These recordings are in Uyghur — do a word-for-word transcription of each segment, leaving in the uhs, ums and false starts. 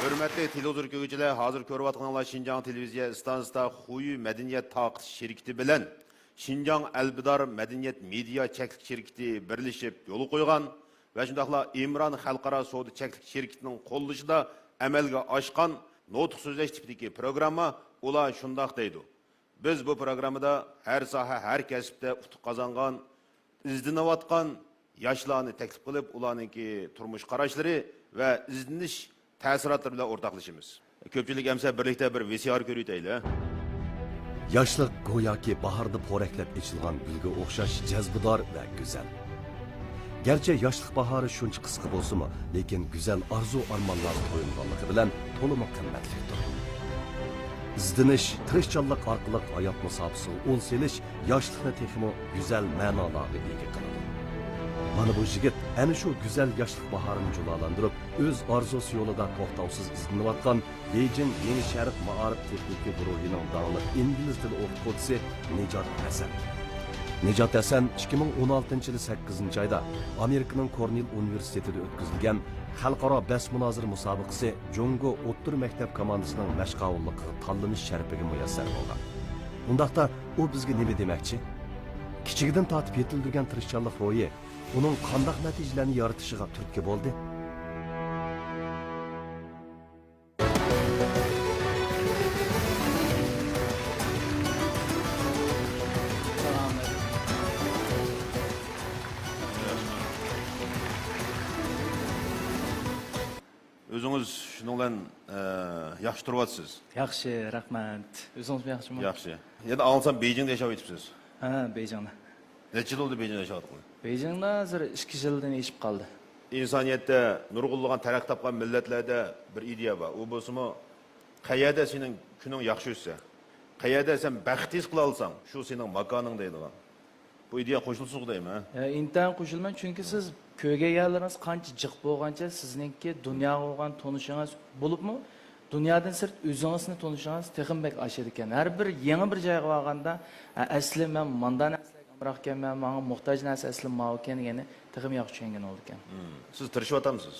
ھۆرمەتلىك تېلېۋىزور كۆرگۈچىلەر، ھازىر كۆرۈۋاتقىنىڭلار شىنجاڭ تېلېۋىزىيە ئىستانسىسىدا خۇيۈ مەدەنىيەت تارقىتىش شىركىتى بىلەن شىنجاڭ ئەلبىدار مەدەنىيەت مېدىيا چەكلىك شىركىتى بىرلىشىپ يولغا قويغان ۋە شۇنداقلا ئىمران خەلقئارا سودا چەكلىك شىركىتىنىڭ قوللىشىدا ئەمەلگە ئاشقان نۇتۇق سۆزلەش تىپىدىكى پروگرامما ئۇلار شۇنداق دەيدۇ. بىز بۇ پروگراممىدا ھەر ساھە، ھەر كەسىپتە ئۇتۇق قازانغان، ئىزدىنىۋاتقان ياشلارنى تەكلىپ قىلىپ، ئۇلارنىڭكى تۇرمۇش قاراشلىرى ۋە ئىزدىنىش تەسىراتلىرى بىلەن ئورتاقلىشىمىز. كۆپچىلىك ئەمسە بىرلىكتە بىر ۋى سى ئار كۆرۈۋېتەيلى. ياشلىق گوياكى باھاردا پورەكلەپ ئېچىلغان گۈلگە ئوخشاش جەزبىدار ۋە گۈزەل. گەرچە ياشلىق باھارى شۇنچە قىسقا بولسىمۇ، لېكىن گۈزەل ئارزۇ-ئارمانلارغا تويۇنغانلىقى بىلەن تولىمۇ قىممەتلىكتۇر. ئىزدىنىش، تىرىشچانلىق ئارقىلىق ھايات مۇساپىسىغا ئۇل سېلىش ياشلىقنى تېخىمۇ گۈزەل مەنالارغا ئىگە قىلىدۇ. مانا بۇ يىگىت ئەنە شۇ گۈزەل ياشلىق باھارىنى جۇلالاندۇرۇپ، ئۆز ئارزۇسى يولىدا توختاۋسىز ئىزدىنىۋاتقان بېيجىڭ يېڭى شەرق مائارىپ تېخنىكا گۇرۇھىنىڭ داڭلىق ئىنگلىز تىلى ئوقۇتقۇچىسى نىجات ھەسەن. نىجات ھەسەن ئىككى مىڭ ئون ئالتىنچى يىلى سەككىزىنچى ئايدا ئامېرىكىنىڭ كورنېل ئۇنىۋېرسىتېتىدا ئۆتكۈزۈلگەن خەلقئارا بەس مۇنازىرە مۇسابىقىسى جۇڭگو ئوتتۇرا مەكتەپ كوماندىسىنىڭ مەشقاۋۇللۇقىغا تاللىنىش شەرىپىگە مۇيەسسەر بولغان. ئۇنداقتا ئۇ بىزگە نېمە دېمەكچى؟ كىچىكىدىن تارتىپ يېتىلدۈرگەن تىرىشچانلىق روھى ئۇنىڭ قانداق نەتىجىلەرنى يارىتىشىغا تۈرتكە بولدى؟ ئۆزىڭىز شۇنىڭ بىلەن، ئە، ياخشى تۇرۇۋاتىسىز. ياخشى، رەھمەت. ئۆزىڭىزمۇ ياخشىمۇ؟ ياخشى. يەنە ئاڭلىسام بېيجىڭدا ياشاۋېتىپسىز. ھە، بېيجىڭدا. نەچچە يىل بولدى بېيجىڭدا ياشاۋاتقىلى؟ بېيجىڭدا ھازىر ئىككى يىلدىن ئېشىپ قالدى. ئىنسانىيەتتە نۇرغۇنلىغان تەرەققىي تاپقان مىللەتلەردە بىر ئىدىيە بار. ئۇ بولسىمۇ، قەيەردە سېنىڭ كۈنۈڭ ياخشى ئۆتسە، قەيەردە سەن بەخت ھېس قىلالىساڭ، شۇ سېنىڭ ماكانىڭ دەيدىغان. بۇ ئىدىيەگە قوشۇلسىڭىز دەيمەن. ئە، ئىنتايىن قوشۇلىمەن، چۈنكى سىز كۆرگەن يەرلىرىڭىز قانچە جىق بولغانچە، سىزنىڭكى دۇنياغا بولغان تونۇشىڭىز، بولۇپمۇ دۇنيادىن سىرت ئۆزىڭىزنى تونۇشىڭىز تېخىمۇ بەك ئاشىدىكەن. ھەر بىر يېڭى بىر جايغا بارغاندا، ھە، ئەسلى مەن ماندا نەرسىلەرگە ئامراقكەنمەن، ماڭا موھتاج نەرسە ئەسلى ماۋۇكەن دېگەننى تېخىمۇ ياخشى چۈشەنگىن بولىدىكەن. مم. سىز تىرىشىۋاتامسىز؟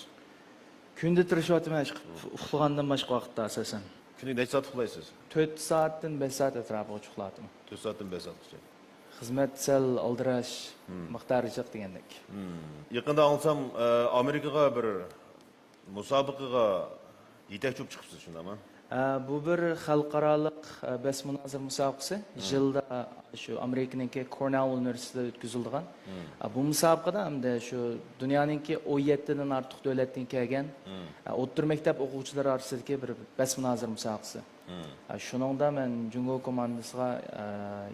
كۈندە تىرىشىۋاتىمەن، ئىشقىلىپ، ئۇخلىغاندىن باشقا ۋاقىتتا ئاساسەن. كۈنىگە نەچچە سائەت ئۇخلايسىز؟ تۆت سائەتتىن بەش سائەت ئەتراپىغىچە ئۇخلاۋاتىمەن. تۆت سائەتتىن بەش سائەتقىچە. خىزمەت سەل ئالدىراش، مم، مىقدارى جىق دېگەندەك. مم. يېقىندا ئاڭلىسام، ئە، ئامېرىكىغا بىر مۇسابىقىگە يېتەكچى بولۇپ چىقىپسىز، شۇنداقمۇ؟ ئە، بۇ بىر خەلقئارالىق، ئە، بەس مۇنازىرە مۇسابىقىسى. مم. يىلدا شۇ ئامېرىكىنىڭكى كورنېل ئۇنىۋېرسىتېتىدا ئۆتكۈزۈلىدىغان. مم. ئە، بۇ مۇسابىقىدە ئەمدى شۇ دۇنيانىڭكى ئون يەتتىدىن ئارتۇق دۆلەتتىن كەلگەن، مم، ئە، ئوتتۇرا مەكتەپ ئوقۇغۇچىلىرى ئارىسىدىكى بىر بەس مۇنازىرە مۇسابىقىسى. مم. ئە، شۇنىڭدا مەن جۇڭگو كوماندىسىغا، ئە،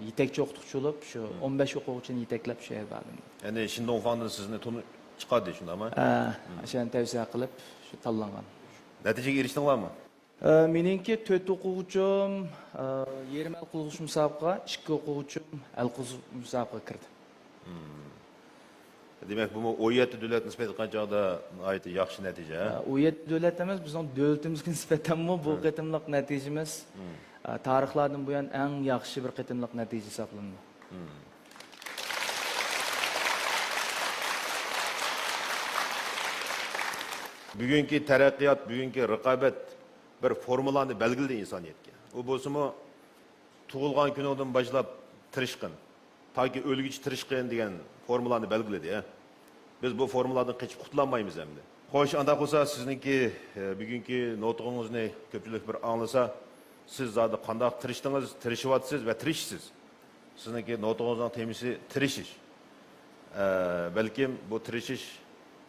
يېتەكچى ئوقۇتقۇچى بولۇپ، شۇ، مم، ئون بەش ئوقۇغۇچىنى يېتەكلەپ شۇ يەرگە باردىم. يەنى شىندۇڭ فاڭدىن سىزنى تونۇ-، چىقاردى، شۇنداقمۇ؟ ئە، مم، ئاشۇ يەرنى تەۋسىيە قىلىپ، شۇ تاللانغان. نەتىجىگە ئېرىشتىڭلارمۇ؟ ئە، مېنىڭكى تۆت ئوقۇغۇچىم، ئە، يېرىم ھەل قىلغۇچ مۇسابىقىگە، ئىككى ئوقۇغۇچىم ھەل قىلغۇچ مۇسابىقىگە كىردى. مم. دېمەك، بۇمۇ ئون يەتتە دۆلەت نىسبەت قىلغان چاغدا ناھايىتى ياخشى نەتىجە، ھە؟ ئە، ئون يەتتە دۆلەت ئەمەس، بىزنىڭ دۆلىتىمىزگە نىسبەتەنمۇ بۇ، ھە، قېتىملىق نەتىجىمىز، مم، ئە، تارىخلاردىن بۇيان ئەڭ ياخشى بىر قېتىملىق نەتىجە ھېسابلىنىدۇ. مم. بۈگۈنكى تەرەققىيات، بۈگۈنكى رىقابەت بىر فورمۇلانى بەلگىلىدى ئىنسانىيەتكە. ئۇ بولسىمۇ، تۇغۇلغان كۈنۈڭدىن باشلاپ تىرىشقىن، تاكى ئۆلگۈچە تىرىشقىن دېگەن فورمۇلانى بەلگىلىدى. بىز بۇ فورمۇلادىن قېچىپ قۇتۇلالمايمىز ئەمدى. خوش، ئانداق بولسا سىزنىڭكى، ئە، بۈگۈنكى نۇتقىڭىزنى كۆپچىلىك بىر ئاڭلىسا، سىز زادى قانداق تىرىشتىڭىز، تىرىشىۋاتىسىز ۋە تىرىشىسىز. سىزنىڭكى نوتىڭىزنىڭ تېمىسى تىرىشىش. ئە، بەلكىم بۇ تىرىشىش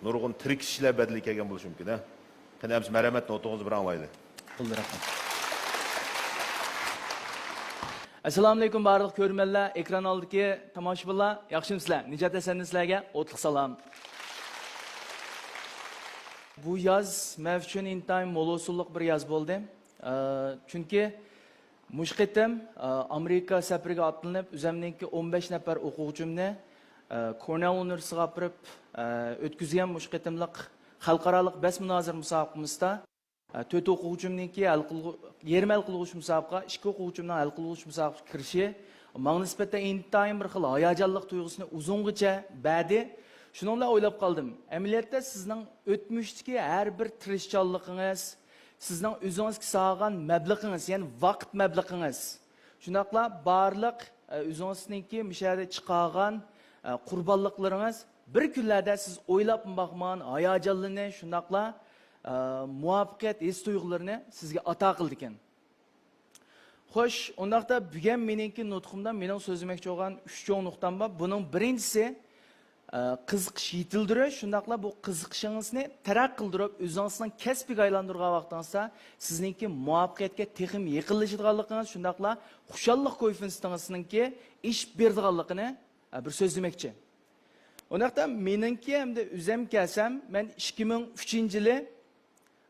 نۇرغۇن تىركىشىشلەر بەدىلىگە كەلگەن بولۇشى مۇمكىن، ھە؟ قېنى، ئەمىسە مەرھەمەت، نوتىڭىزنى بىر ئاڭلايلى. بولدى، رەھمەت. ئەسسالامۇئەلەيكۇم، بارلىق كۆرۈرمەنلەر، ئېكران ئالدىدىكى تاماشىبىنلار، ياخشىمۇسىلەر؟ نىجات ھەسەندىن سىلەرگە ئوتلۇق سالام. بۇ ياز مەن ئۈچۈن ئىنتايىن مولۇسۇنلۇق بىر ياز بولدى. ئە، چۈنكى مۇشۇ قېتىم، ئە، ئامېرىكا سەپىرىگە ئاتلىنىپ، ئۆزۈمنىڭكى ئون بەش نەپەر ئوقۇغۇچىمنى، ئە، كورنېل ئۇنىۋېرسىتېتىغا ئاپىرىپ، ئە، ئۆتكۈزگەن مۇشۇ قېتىملىق خەلقئارالىق بەس مۇنازىرە مۇسابىقىمىزدا، ئە، تۆت ئوقۇغۇچىمنىڭكى ھەل قىلغۇ-، يېرىم ھەل قىلغۇچ مۇسابىقە، ئىككى ئوقۇغۇچىمنىڭ ھەل قىلغۇچ مۇسابىقىگە كىرىشى ماڭا نىسبەتەن ئىنتايىن بىر خىل ھاياجانلىق تۇيغۇسىنى ئۇزۇنغىچە بەردى. شۇنىڭ بىلەن ئويلاپ قالدىم، ئەمەلىيەتتە سىزنىڭ ئۆتمۈشتىكى ھەر بىر تىرىشچانلىقىڭىز، سىزنىڭ ئۆزىڭىزگە سالغان مەبلىغىڭىز، يەنى ۋاقىت مەبلىغىڭىز، شۇنداقلا بارلىق، ئە، ئۆزىڭىزنىڭكى مۇشۇ يەردە چىقارغان، ئە، قۇربانلىقلىرىڭىز بىر كۈنلەردە سىز ئويلاپمۇ باقمىغان ھاياجانلىرىنى، شۇنداقلا، ئە، مۇۋەپپەقىيەت ھېس تۇيغۇلىرىنى سىزگە ئاتا قىلىدىكەن. خوش، ئۇنداقتا بۈگۈن مېنىڭكى نۇتقۇمدا مېنىڭ سۆزلىمەكچى بولغان ئۈچ چوڭ نۇقتام بار. بۇنىڭ بىرىنچىسى، ئە، قىزىقىش يېتىلدۈرۈش، شۇنداقلا بۇ قىزىقىشىڭىزنى تەرەققىي قىلدۇرۇپ، ئۆزىڭىزنىڭ كەسپىگە ئايلاندۇرغان ۋاقتىڭىزدا سىزنىڭكى مۇۋەپپەقىيەتكە تېخىمۇ يېقىنلىشىدىغانلىقىڭىز، شۇنداقلا خۇشاللىق كوئېففىتسېنتىڭىزنىڭكى ئېشىپ بېرىدىغانلىقىنى، ئە، بىر سۆزلىمەكچى. ئۇنداقتا مېنىڭكى ھەمدە ئۆزۈم كەلسەم، مەن ئىككى مىڭ ئۈچىنچى يىلى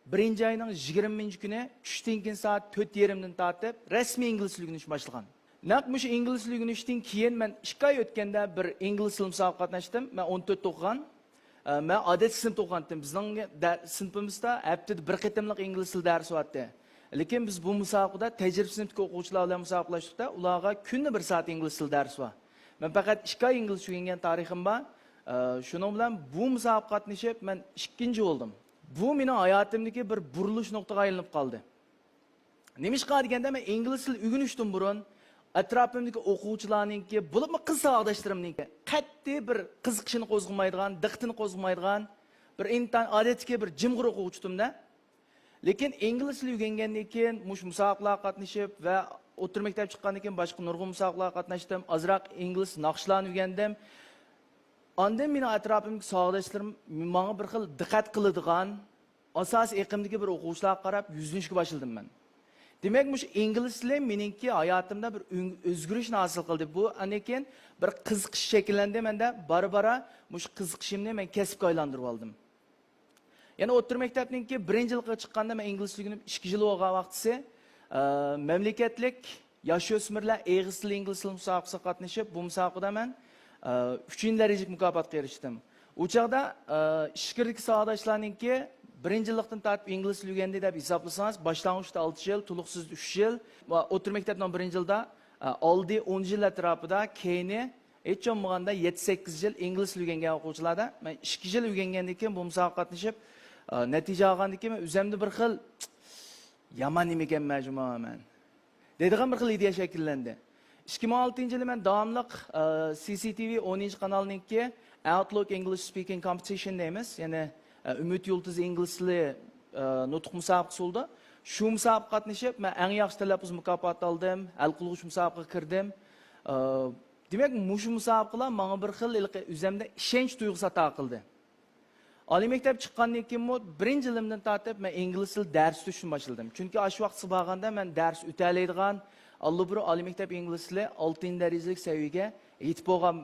بىرىنچى ئاينىڭ يىگىرمىنچى كۈنى چۈشتىن كېيىن سائەت تۆت يېرىمدىن تارتىپ رەسمىي ئىنگلىز تىلى ئۆگىنىشنى باشلىغان. نەق مۇشۇ ئىنگلىز تىلى ئۆگىنىشتىن كېيىن مەن ئىككى ئاي ئۆتكەندە بىر ئىنگلىز تىلى مۇسابىقىگە قاتناشتىم. مەن ئون تۆتتە ئوقۇغان. ئە، مەن ئادەتتە سىنىپتا ئوقۇغانتىم. بىزنىڭ دە-، سىنىپىمىزدا ھەپتىدە بىر قېتىملىق ئىنگلىز تىلى دەرسى بارتى. لېكىن بىز بۇ مۇسابىقىدە تەجرىبە سىنىپتىكى ئوقۇغۇچىلار بىلەن مۇسابىقىلەشتۇق-تە، ئۇلارغا كۈندە بىر سائەت ئىنگلىز تىلى دەرسى بار. مەن پەقەت ئىككى ئاي ئىنگلىزچە ئۆگەنگەن تارىخىم بار. ئە، شۇنىڭ بىلەن بۇ مۇسابىقىگە قاتنىشىپ، مەن ئىككىنچى بولدۇم. بۇ مېنىڭ ھاياتىمدىكى بىر بۇرۇلۇش نۇقتىغا ئايلىنىپ قالدى. نېمىشقا دېگەندە، مەن ئىنگلىز تىلى ئۆگىنىشتىن بۇرۇن ئەتراپىمدىكى ئوقۇغۇچىلارنىڭكى، بولۇپمۇ قىز ساۋاقداشلىرىمنىڭكى قەتئىي بىر قىزىقىشىنى قوزغىمايدىغان، دىققىتىنى قوزغىمايدىغان، بىر ئىنتايىن ئادەتتىكى بىر جىمغۇر ئوقۇغۇچى ئىدىم-دە. لېكىن ئىنگلىز تىلى ئۆگەنگەندىن كېيىن، مۇشۇ مۇسابىقىلەرگە قاتنىشىپ ۋە ئوتتۇرا مەكتەپ چىققاندىن كېيىن باشقا نۇرغۇن مۇسابىقىلەرگە قاتناشتىم. ئازراق ئىنگلىز ناخشىلارنى ئۆگەندىم. ئاندىن مېنىڭ ئەتراپىمدىكى ساۋاقداشلىرىم ماڭا بىر خىل دىققەت قىلىدىغان، ئاساسىي ئېقىمدىكى بىر ئوقۇغۇچىلارغا قاراپ يۈزلىنىشكە باشلىدىم مەن. دېمەك، مۇشۇ ئىنگلىز تىلى مېنىڭكى ھاياتىمدا بىر ئۆڭ-، ئۆزگىرىشنى ھاسىل قىلدى. بۇ ئاندىن كېيىن بىر قىزىقىش شەكىللەندى مەندە. بارا-بارا مۇشۇ قىزىقىشىمنى مەن كەسىپكە ئايلاندۇرۇۋالدىم. يەنە ئوتتۇرا مەكتەپنىڭكى بىرىنچى يىلىغا چىققاندا مەن ئىنگلىز تىلى ئۆگىنىپ ئىككى يىل بولغان ۋاقتىسى، ئە، مەملىكەتلىك ياش ئۆسمۈرلەر ئېغىز تىلى، ئىنگلىز تىلى مۇسابىقىسىگە قاتنىشىپ، بۇ مۇسابىقىدە مەن، ئە، ئۈچىنچى دەرىجىلىك مۇكاپاتقا ئېرىشتىم. ئۇ چاغدا، ئە، ئىچكىرىدىكى ساۋاقداشلارنىڭكى بىرىنچى يىللىقتىن تارتىپ ئىنگلىز تىلى ئۆگەندى دەپ ھېسابلىسىڭىز، باشلانغۇچتا ئالتە يىل، تولۇقسىز ئۈچ يىل، ۋە ئوتتۇرا مەكتەپنىڭ بىرىنچى يىلىدا، ئە، ئالدى ئون يىل ئەتراپىدا، كەينى ھېچ بولمىغاندا يەتتە سەككىز يىل ئىنگلىز تىلى ئۆگەنگەن ئوقۇغۇچىلاردا، مەن ئىككى يىل ئۆگەنگەندىن كېيىن بۇ مۇسابىقىگە قاتنىشىپ، ئە، نەتىجە ئالغاندىن كېيىن مەن ئۆزۈمدە بىر خىل يامان نېمىكەنمەن جۇما مەن دەيدىغان بىر خىل ئىدىيە شەكىللەندى. ئىككى مىڭ ئالتىنچى يىلى مەن داۋاملىق، ئە، سى سى تى ۋى ئونىنچى قانالنىڭكى Outlook English Speaking Competition دەيمىز، يەنى، ئە، ئۈمىد يۇلتۇزى ئىنگلىز تىلى، ئە، نۇتۇق مۇسابىقىسى بولىدۇ. شۇ مۇسابىقىگە قاتنىشىپ، مەن ئەڭ ياخشى تەلەپپۇز مۇكاپاتى ئالدىم، ھەل قىلغۇچ مۇسابىقىگە كىردىم. ئە، دېمەك، مۇشۇ مۇسابىقىلەر ماڭا بىر خىل ھېلىقى ئۆزۈمدە ئىشەنچ تۇيغۇسى ئاتا قىلدى. ئالىي مەكتەپ چىققاندىن كېيىنمۇ بىرىنچى يىلىمدىن تارتىپ مەن ئىنگلىز تىلى دەرس ئۆتۈشنى باشلىدىم. چۈنكى ئاشۇ ۋاقىتقا بارغاندا مەن دەرس ئۆتەلەيدىغان، ئاللىبۇرۇن ئالىي مەكتەپ ئىنگلىز تىلى ئالتىنچى دەرىجىلىك سەۋىيەگە يېتىپ بولغان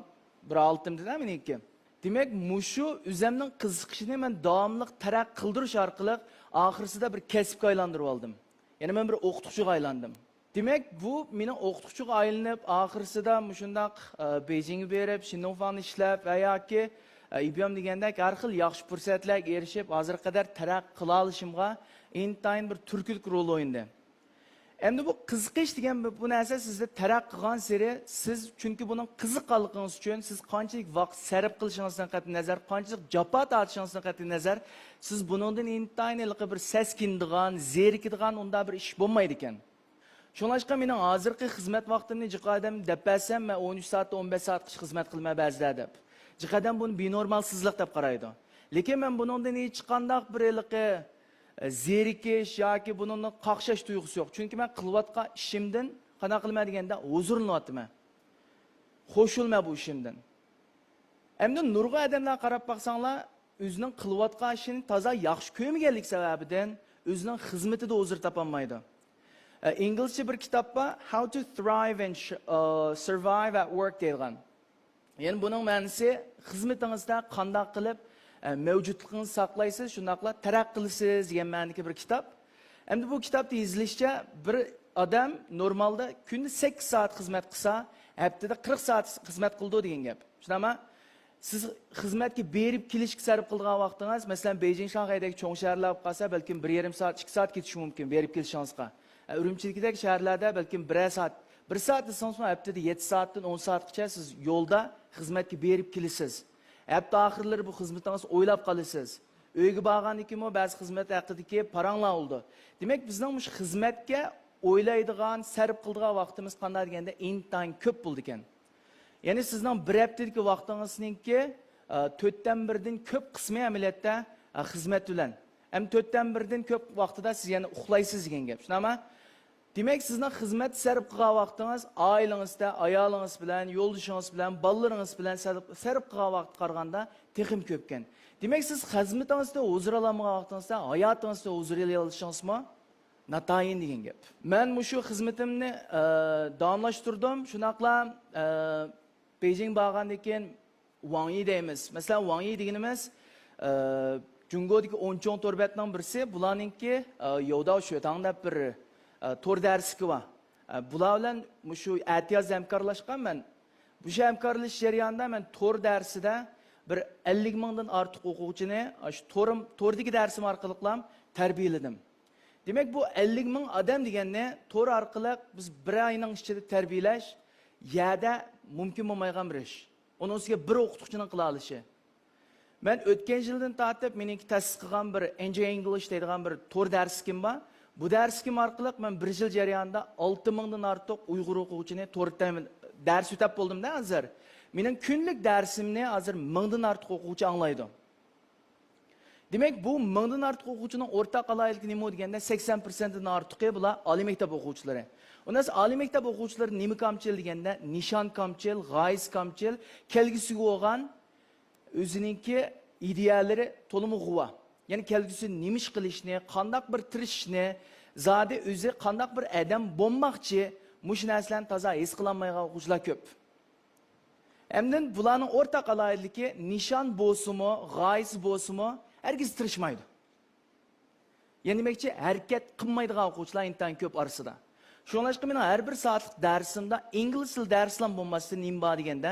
بىر ھالىتىمدە مېنىڭكى. دېمەك، مۇشۇ ئۆزۈمنىڭ قىزىقىشىنى مەن داۋاملىق تەرەققىي قىلدۇرۇش ئارقىلىق ئاخىرسىدا بىر كەسىپكە ئايلاندۇرۇۋالدىم. يەنى مەن بىر ئوقۇتقۇچىغا ئايلاندىم. دېمەك، بۇ مېنىڭ ئوقۇتقۇچىغا ئايلىنىپ، ئاخىرسىدا مۇشۇنداق، ئە، بېيجىڭغا بېرىپ، شىنلۇڭفاڭدا ئىشلەپ ۋە ياكى، ئە، ئىبيام دېگەندەك ھەر خىل ياخشى پۇرسەتلەرگە ئېرىشىپ، ھازىرغا قەدەر تەرەققىي قىلالىشىمغا ئىنتايىن بىر تۈرتكىلىك رول ئوينىدى. ئەمدى بۇ قىزىقىش دېگەن بۇ، بۇ نەرسە سىزدە تەرەققىي قىلغانسېرى، سىز چۈنكى بۇنىڭ قىزىققانلىقىڭىز ئۈچۈن، سىز قانچىلىك ۋاقىت سەرپ قىلىشىڭىزدىن قەتئىينەزەر، قانچىلىك جاپا تارتىشىڭىزدىن قەتئىينەزەر، سىز بۇنىڭدىن ئىنتايىن ھېلىقى بىر سەسكىنىدىغان، زېرىكىدىغان ئۇنداق بىر ئىش بولمايدىكەن. شۇڭلاشقا مېنىڭ ھازىرقى خىزمەت ۋاقتىمنى جىق ئادەم دەپ بەرسەم، مەن ئون ئۈچ سائەتتىن ئون بەش سائەتقىچە خىزمەت قىلىمەن بەزىدە دەپ. جىق ئادەم بۇنى بىنورمال سىزلىق دەپ قارايدۇ. لېكىن مەن بۇنىڭدىن ھېچقانداق بىر ھېلىقى، ئە، زېرىكىش ياكى بۇنىڭدىن قاقشاش تۇيغۇسى يوق. چۈنكى مەن قىلىۋاتقان ئىشىمدىن قانداق قىلىمەن دېگەندە ھۇزۇرلىنىۋاتىمەن. خۇشالمەن بۇ ئىشىمدىن. ئەمدى نۇرغۇن ئادەملەرگە قاراپ باقساڭلار، ئۆزىنىڭ قىلىۋاتقان ئىشىنى تازا ياخشى كۆرمىگەنلىكى سەۋەبىدىن ئۆزىنىڭ خىزمىتىدە ھۇزۇر تاپالمايدۇ. ئە، ئىنگلىزچە بىر كىتاب بار، How to Thrive and Sh-، ئە، Survive at Work دەيدىغان. يەنى بۇنىڭ مەنىسى خىزمىتىڭىزدە قانداق قىلىپ، ئە، مەۋجۇتلۇقىڭىزنى ساقلايسىز، شۇنداقلا تەرەققىي قىلىسىز دېگەن مەنىدىكى بىر كىتاب. ئەمدى بۇ كىتابتا يېزىلىشىچە، بىر ئادەم نورمالدا كۈندە سەككىز سائەت خىزمەت قىلسا، ھەپتىدە قىرىق سائەت خىزمەت قىلىدۇ دېگەن گەپ. شۇنداقمۇ؟ سىز خىزمەتكە بېرىپ كېلىشكە سەرپ قىلىدىغان ۋاقتىڭىز، مەسىلەن، بېيجىڭ، شاڭخەيدەك چوڭ شەھەرلەر بولۇپ قالسا، بەلكىم بىر يېرىم سائەت، ئىككى سائەت كېتىشى مۇمكىن بېرىپ كېلىشىڭىزغا. ئە، ئۈرۈمچىدىكىدەك شەھەرلەردە بەلكىم بىرەر سائەت، بىر سائەت دېسىڭىزمۇ، ھەپتىدە يەتتە سائەتتىن ئون سائەتقىچە سىز يولدا خىزمەتكە بېرىپ كېلىسىز. ھەپتە ئاخىرلىرى بۇ خىزمىتىڭىزنى ئويلاپ قالىسىز. ئۆيگە بارغاندىن كېيىنمۇ بەزى خىزمەت ھەققىدىكى پاراڭلار بولىدۇ. دېمەك، بىزنىڭ مۇشۇ خىزمەتكە ئويلايدىغان، سەرپ قىلىدىغان ۋاقتىمىز قانداق دېگەندە ئىنتايىن كۆپ بولىدىكەن. يەنى سىزنىڭ بىر ھەپتىدىكى ۋاقتىڭىزنىڭكى، ئە، تۆتتىن بىردىن كۆپ قىسمى ئەمەلىيەتتە، ئە، خىزمەت بىلەن. ھەم تۆتتىن بىردىن كۆپ ۋاقتىدا سىز يەنە ئۇخلايسىز دېگەن گەپ. شۇنداقمۇ؟ دېمەك، سىزنىڭ خىزمەت سەرپ قىلغان ۋاقتىڭىز ئائىلىڭىزدە، ئايالىڭىز بىلەن، يولدىشىڭىز بىلەن، بالىلىرىڭىز بىلەن سەرپ، سەرپ قىلغان ۋاقىتقا قارىغاندا تېخىمۇ كۆپكەن. دېمەك، سىز خىزمىتىڭىزدە ھۇزۇر ئالالمىغان ۋاقتىڭىزدا ھاياتىڭىزدا ھۇزۇر ئېلىشىڭىزمۇ ناتايىن دېگەن گەپ. مەن مۇشۇ خىزمىتىمنى، ئە، داۋاملاشتۇردۇم. شۇنداقلا، ئە، بېيجىڭ بارغاندىن كېيىن ۋاڭ يى دەيمىز. مەسىلەن، ۋاڭ يى دېگىنىمىز، ئە، جۇڭگودىكى ئون چوڭ تور بەتنىڭ بىرسى، بۇلارنىڭكى، ئە، ياۋداۋ شۆتاڭ دەپ بىر، ئە، تور دەرسلىكى بار. ئە، بۇلار بىلەن مۇشۇ ئەتىياز ھەمكارلاشقان مەن. مۇشۇ ھەمكارلىشىش جەريانىدا مەن تور دەرسىدە بىر ئەللىك مىڭدىن ئارتۇق ئوقۇغۇچىنى، ئە، شۇ تورۇم، توردىكى دەرسىم ئارقىلىقلا تەربىيەلىدىم. دېمەك، بۇ ئەللىك مىڭ ئادەم دېگەننى تور ئارقىلىق بىز بىر ئاينىڭ ئىچىدە تەربىيەلەش يەردە مۇمكىن بولمايدىغان بىر ئىش. ئۇنىڭ ئۈستىگە بىر ئوقۇتقۇچىنىڭ قىلالىشى. مەن ئۆتكەن يىلدىن تارتىپ مېنىڭكى تەسىس قىلغان بىر ئېن جى ئىنگلىش دەيدىغان بىر تور دەرسلىكىم بار. بۇ دەرسلىكىم ئارقىلىق مەن بىر يىل جەريانىدا ئالتە مىڭدىن ئارتۇق ئۇيغۇر ئوقۇغۇچىنى تور تەمىن-، دەرس ئۆتەپ بولدۇم-دە ھازىر. مېنىڭ كۈنلۈك دەرسىمنى ھازىر مىڭدىن ئارتۇق ئوقۇغۇچى ئاڭلايدۇ. دېمەك، بۇ مىڭدىن ئارتۇق ئوقۇغۇچىنىڭ ئورتاق ئالاھىدىلىكى نېمە دېگەندە، سەكسەن پىرسەنتتىن ئارتۇقى بۇلار ئالىي مەكتەپ ئوقۇغۇچىلىرى. ئۇنداق ئالىي مەكتەپ ئوقۇغۇچىلىرى نېمە كامچىل دېگەندە، نىشان كامچىل، غايىسى كامچىل، كەلگۈسىگە بولغان ئۆزىنىڭكى ئىدىيەلىرى تولىمۇ غۇۋا. يەنى كەلگۈسىدە نېمە ئىش قىلىشنى، قانداق بىر تىرىشىشنى، زادى ئۆزى قانداق بىر ئادەم بولماقچى، مۇشۇ نەرسىلەرنى تازا ھېس قىلالمايدىغان ئوقۇغۇچىلار كۆپ. ئەمدى بۇلارنىڭ ئورتاق ئالاھىدىلىكى، نىشان بولسىمۇ، غايىسى بولسىمۇ، ھەرگىز تىرىشمايدۇ. يەنى دېمەكچى، ھەرىكەت قىلمايدىغان ئوقۇغۇچىلار ئىنتايىن كۆپ ئارىسىدا. شۇڭلاشقا مېنىڭ ھەر بىر سائەتلىك دەرسىمدە ئىنگلىز تىل دەرسلەم بولماستىن نېمە بار دېگەندە،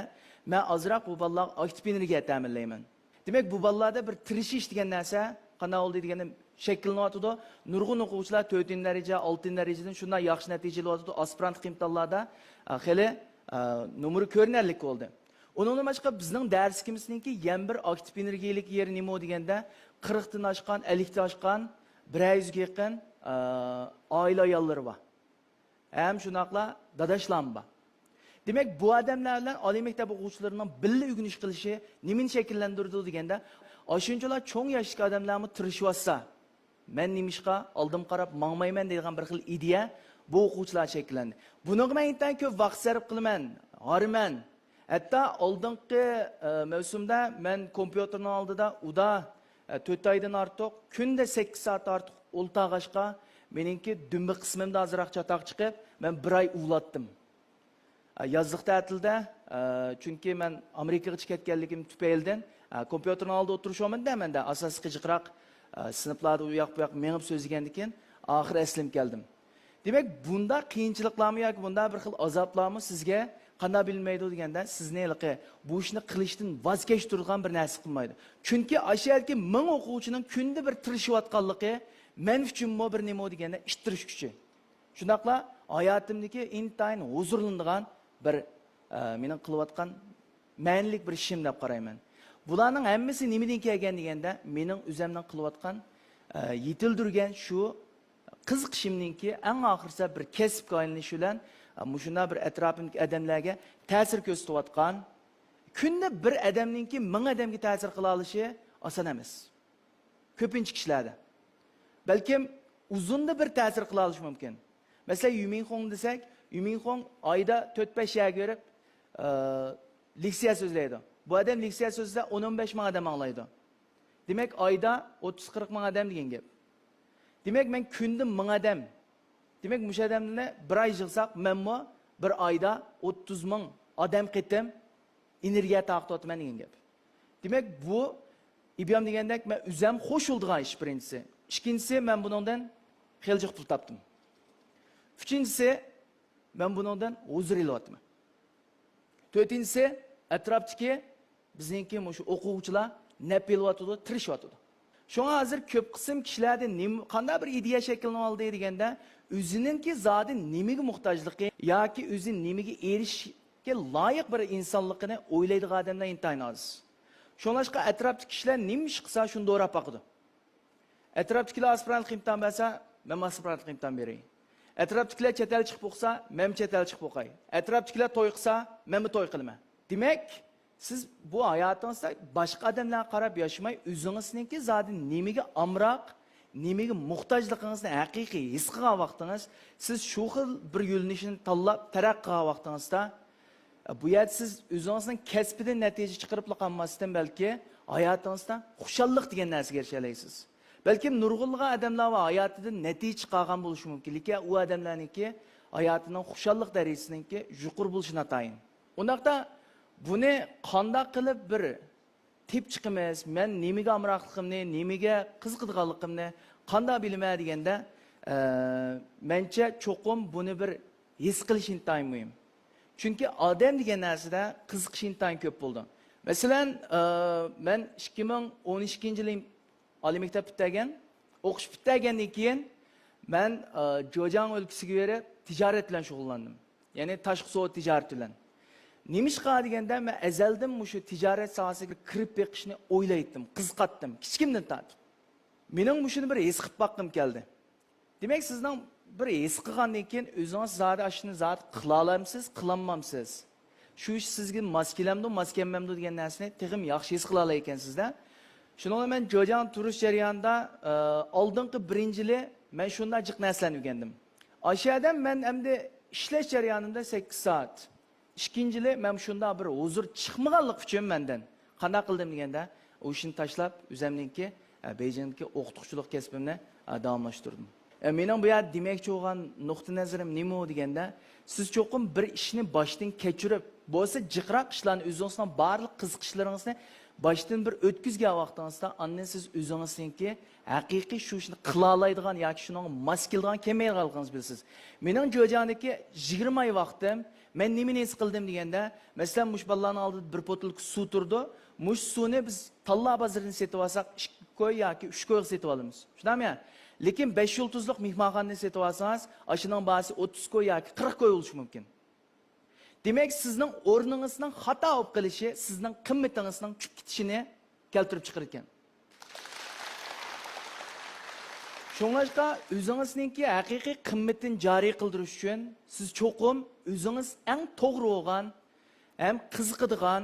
مەن ئازراق بۇ بالىلارغا ئاكتىپ ئېنېرگىيە تەمىنلەيمەن. دېمەك، بۇ بالىلاردا بىر تىرىشىش دېگەن نەرسە قانداق بولدى دېگەندە شەكىللىنىۋاتىدۇ. نۇرغۇن ئوقۇغۇچىلار تۆتىنچى دەرىجە، ئالتىنچى دەرىجىدىن شۇنداق ياخشى نەتىجە ئېلىۋاتىدۇ. ئاسپىرانتلىق ئىمتىھانلاردا، ئە، خېلى، ئە، نومۇرى كۆرۈنەرلىك بولدى. ئۇنىڭدىن باشقا بىزنىڭ دەرسلىكىمىزنىڭكى يەنە بىر ئاكتىپ ئېنېرگىيىلىك يېرى نېمە دېگەندە، قىرىقتىن ئاشقان، ئەللىكتىن ئاشقان، بىرەر يۈزگە يېقىن، ئە، ئائىلە ئاياللىرى بار. ھەم شۇنداقلا داداشلارمۇ بار. دېمەك، بۇ ئادەملەر بىلەن ئالىي مەكتەپ ئوقۇغۇچىلىرىنىڭ بىللە ئۆگىنىش قىلىشى نېمىنى شەكىللەندۈرىدۇ دېگەندە، ئاشۇنچىلا چوڭ ياشتىكى ئادەملەرمۇ تىرىشىۋاتسا، مەن نېمىشقا ئالدىمغا قاراپ ماڭمايمەن دەيدىغان بىر خىل ئىدىيە بۇ ئوقۇغۇچىلاردا شەكىللەندى. بۇنىڭغا مەن ئىنتايىن كۆپ ۋاقىت سەرپ قىلىمەن، ھارىمەن. ھەتتا ئالدىنقى، ئە، مەۋسۇمدا مەن كومپيۇتېرنىڭ ئالدىدا ئۇدا، ئە، تۆت ئايدىن ئارتۇق، كۈندە سەككىز سائەت ئارتۇق ئولتۇرغاچقا، مېنىڭكى دۈمبە قىسمىمدا ئازراق چاتاق چىقىپ، مەن بىر ئاي ئۇۋۇلاتتىم. ئە، يازلىق تەتىلدە، ئە، چۈنكى مەن ئامېرىكىغىچە كەتكەنلىكىم تۈپەيلىدىن، ئە، كومپيۇتېرنىڭ ئالدىدا ئولتۇرۇشۇۋالمىدىم-دە مەن-دە، ئاساسلىقى جىقراق، ئە، سىنىپلاردا ئۇ ياق بۇ ياق مېڭىپ سۆزلىگەندىن كېيىن، ئاخىرى ئەسلىمگە كەلدىم. دېمەك، بۇنداق قىيىنچىلىقلارمۇ ياكى بۇنداق بىر خىل ئازابلارمۇ سىزگە قانداق بىلىنمەيدۇ دېگەندە، سىزنى ھېلىقى بۇ ئىشنى قىلىشتىن ۋاز كەچتۈرىدىغان بىر نەرسە قىلمايدۇ. چۈنكى ئاشۇ يەردىكى مىڭ ئوقۇغۇچىنىڭ كۈندە بىر تىرىشىۋاتقانلىقى مەن ئۈچۈنمۇ بىر نېمە دېگەندە ئىتتىرىش كۈچى. شۇنداقلا ھاياتىمدىكى ئىنتايىن ھۇزۇرلىنىدىغان بىر، ئە، مېنىڭ قىلىۋاتقان مەنىلىك بىر ئىشىم دەپ قارايمەن. بۇلارنىڭ ھەممىسى نېمىدىن كەلگەن دېگەندە، مېنىڭ ئۆزەمنىڭ قىلىۋاتقان، ئە، يېتىلدۈرگەن شۇ قىزىقىشىمنىڭكى ئەڭ ئاخىرسى بىر كەسىپكە ئايلىنىشى بىلەن، ئە، مۇشۇنداق بىر ئەتراپىمدىكى ئادەملەرگە تەسىر كۆرسىتىۋاتقان، كۈندە بىر ئادەمنىڭكى مىڭ ئادەمگە تەسىر قىلالىشى ئاسان ئەمەس. كۆپىنچە كىشىلەردە. بەلكىم ئۇزۇندا بىر تەسىر قىلالىشى مۇمكىن. مەسىلەن، يۈمىنخۇڭ دېسەك، يۈمىنخۇڭ ئايدا تۆت بەش يەرگە بېرىپ، ئە، لېكسىيە سۆزلەيدۇ. بۇ ئادەم لېكسىيە سۆزلىسە، ئون ئون بەش مىڭ ئادەم ئاڭلايدۇ. دېمەك، ئايدا ئوتتۇز قىرىق مىڭ ئادەم دېگەن گەپ. دېمەك، مەن كۈندە مىڭ ئادەم. دېمەك، مۇشۇ ئادەمنى بىر ئاي يىغساق، مەنمۇ بىر ئايدا ئوتتۇز مىڭ ئادەم قېتىم ئېنېرگىيە تارقىتىۋاتىمەن دېگەن گەپ. دېمەك، بۇ ئىبيام دېگەندەك مەن ئۆزەم خوش بولىدىغان ئىش بىرىنچىسى. ئىككىنچىسى، مەن بۇنىڭدىن خېلى جىق پۇل تاپتىم. ئۈچىنچىسى، مەن بۇنىڭدىن ھۇزۇر ئېلىۋاتىمەن. تۆتىنچىسى، ئەتراپتىكى بىزنىڭكى مۇشۇ ئوقۇغۇچىلار نەپ ئېلىۋاتىدۇ، تىرىشىۋاتىدۇ. شۇڭا ھازىر كۆپ قىسىم كىشىلەردە نېمە، قانداق بىر ئىدىيە شەكىللىنىۋالدى دېگەندە، ئۆزىنىڭكى زادى نېمىگە موھتاجلىقى ياكى ئۆزى نېمىگە ئېرىشىشكە لايىق بىر ئىنسانلىقىنى ئويلايدىغان ئادەملەر ئىنتايىن ئاز. شۇڭلاشقا ئەتراپتىكى كىشىلەر نېمە ئىش قىلسا، شۇنى دوراپ باقىدۇ. ئەتراپتىكىلەر ئاسپىرانتلىق ئىمتىھان بەرسە، مەنمۇ ئاسپىرانتلىق ئىمتىھان بېرەي. ئەتراپتىكىلەر چەت ئەل چىقىپ ئوقۇسا، مەنمۇ چەت ئەل چىقىپ ئوقاي. ئەتراپتىكىلەر توي قىلسا، مەنمۇ توي قىلىمەن. دېمەك، سىز بۇ ھاياتىڭىزدا باشقا ئادەملەرگە قاراپ ياشىماي، ئۆزىڭىزنىڭكى زادى نېمىگە ئامراق، نېمىگە موھتاجلىقىڭىزنى ھەقىقىي ھېس قىلغان ۋاقتىڭىز، سىز شۇ خىل بىر يۆنىلىشنى تاللاپ تەرەققىي قىلغان ۋاقتىڭىزدا، بۇ يەردە سىز ئۆزىڭىزنىڭ كەسپىدىن نەتىجە چىقىرىپلا قالماستىن، بەلكى ھاياتىڭىزدا خۇشاللىق دېگەن نەرسىگە ئېرىشەلەيسىز. بەلكىم نۇرغۇنلىغان ئادەملەر ۋە ھاياتىدىن نەتىجە چىقارغان بولۇشى مۇمكىن، لېكىن ئۇ ئادەملەرنىڭكى ھاياتىنىڭ خۇشاللىق دەرىجىسىنىڭكى يۇقىرى بولۇشى ناتايىن. ئۇنداقتا بۇنى قانداق قىلىپ بىر تېپىپ چىقىمىز، مەن نېمىگە ئامراقلىقىمنى، نېمىگە قىزىقىدىغانلىقىمنى قانداق بىلىمەن دېگەندە، ئە، مەنچە چوقۇم بۇنى بىر ھېس قىلىش ئىنتايىن مۇھىم. چۈنكى ئادەم دېگەن نەرسىدە قىزىقىش ئىنتايىن كۆپ بولىدۇ. مەسىلەن، ئە، مەن ئىككى مىڭ ئون ئىككىنچى يىلى ئالىي مەكتەپ پۈتتۈرگەن، ئوقۇش پۈتتۈرگەندىن كېيىن مەن، ئە، جېجياڭ ئۆلكىسىگە بېرىپ تىجارەت بىلەن شۇغۇللاندىم. يەنى تاشقى سودا تىجارىتى بىلەن. نېمىشقا دېگەندە، مەن ئەزەلدىن مۇشۇ تىجارەت ساھەسىگە كىرىپ بېقىشنى ئويلايتتىم، قىزىقاتتىم، كىچىكىمدىن تارتىپ. مېنىڭ مۇشۇنى بىر ھېس قىلىپ باققۇم كەلدى. دېمەك، سىزنىڭ بىر ھېس قىلغاندىن كېيىن ئۆزىڭىز زادى ئاشۇنى زادى قىلالامسىز، قىلالمامسىز؟ شۇ ئىش سىزگە ماس كېلەمدۇ، ماس كەلمەمدۇ دېگەن نەرسىنى تېخىمۇ ياخشى ھېس قىلالايكەنسىز-دە. شۇنىڭ بىلەن مەن جېجياڭ تۇرۇش جەريانىدا، ئە، ئالدىنقى بىرىنچى يىلى مەن شۇنداق جىق نەرسىلەرنى ئۆگەندىم. ئاشۇ يەردە مەن ئەمدى ئىشلەش جەريانىمدا سەككىز سائەت. ئىككىنچى يىلى مەن شۇنداق بىر ھۇزۇر چىقمىغانلىقى ئۈچۈن مەندىن. قانداق قىلدىم دېگەندە، ئۇ ئىشنى تاشلاپ، ئۆزەمنىڭكى، ئە، بېيجىڭدىكى ئوقۇتقۇچىلىق كەسپىمنى، ئە، داۋاملاشتۇردۇم. ئە، مېنىڭ بۇ يەردە دېمەكچى بولغان نۇقتىئى نەزىرىم نېمە دېگەندە، سىز چوقۇم بىر ئىشنى باشتىن كەچۈرۈپ، بولسا جىقراق ئىشلارنى، ئۆزىڭىزنىڭ بارلىق قىزىقىشلىرىڭىزنى باشتىن بىر ئۆتكۈزگەن ۋاقتىڭىزدا، ئاندىن سىز ئۆزىڭىزنىڭكى ھەقىقىي شۇ ئىشنى قىلالايدىغان ياكى شۇنىڭغا ماس كېلىدىغان كەلمەيدىغانلىقىڭىزنى بىلىسىز. مېنىڭ جېجياڭدىكى يىگىرمە ئاي ۋاقتىم، مەن نېمىنى ھېس قىلدىم دېگەندە، مەسىلەن، مۇشۇ بالىلارنىڭ ئالدىدا بىر بوتۇلكا سۇ تۇرىدۇ. مۇشۇ سۇنى بىز تاللا بازىرىدىن سېتىۋالساق، ئىككى كوي ياكى ئۈچ كويغا سېتىۋالىمىز. شۇنداقمۇ يا؟ لېكىن بەش يۇلتۇزلۇق مېھمانخانىدىن سېتىۋالسىڭىز، ئاشۇنىڭ باھاسى ئوتتۇز كوي ياكى قىرىق كوي بولۇشى مۇمكىن. دېمەك، سىزنىڭ ئورنىڭىزنىڭ خاتا بولۇپ قېلىشى سىزنىڭ قىممىتىڭىزنىڭ چۈشۈپ كېتىشىنى كەلتۈرۈپ چىقىرىدىكەن. شۇڭلاشقا، ئۆزىڭىزنىڭكى ھەقىقىي قىممىتىنى جارى قىلدۇرۇش ئۈچۈن سىز چوقۇم ئۆزىڭىز ئەڭ توغرا بولغان ھەم قىزىقىدىغان،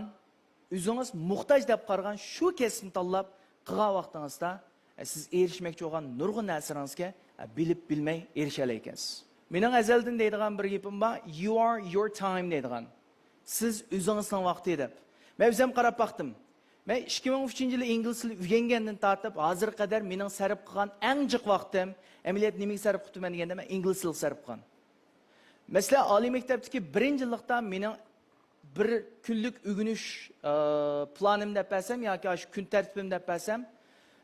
ئۆزىڭىز موھتاج دەپ قارىغان شۇ كەسىپنى تاللاپ قىلغان ۋاقتىڭىزدا، ئە، سىز ئېرىشمەكچى بولغان نۇرغۇن نەرسىلىرىڭىزگە، ئە، بىلىپ بىلمەي ئېرىشەلەيكەنسىز. مېنىڭ ئەزەلدىن دەيدىغان بىر گېپىم بار، «You are your time» دەيدىغان. سىز ئۆزىڭىزنىڭ ۋاقتى دەپ. مەن ئۆزۈم قاراپ باقتىم. مەن ئىككى مىڭ ئۈچىنچى يىلى ئىنگلىز تىلى ئۆگەنگەندىن تارتىپ ھازىرغا قەدەر مېنىڭ سەرپ قىلغان ئەڭ جىق ۋاقتىم، ئەمەلىيەتتە نېمىگە سەرپ قىپتىمەن دېگەندە، مەن ئىنگلىز تىلىغا سەرپ قىلغان. مەسىلەن، ئالىي مەكتەپتىكى بىرىنچى يىللىقتا مېنىڭ بىر كۈنلۈك ئۆگىنىش، ئە، پىلانىم دەپ بەرسەم ياكى ئاشۇ كۈن تەرتىپىم دەپ بەرسەم،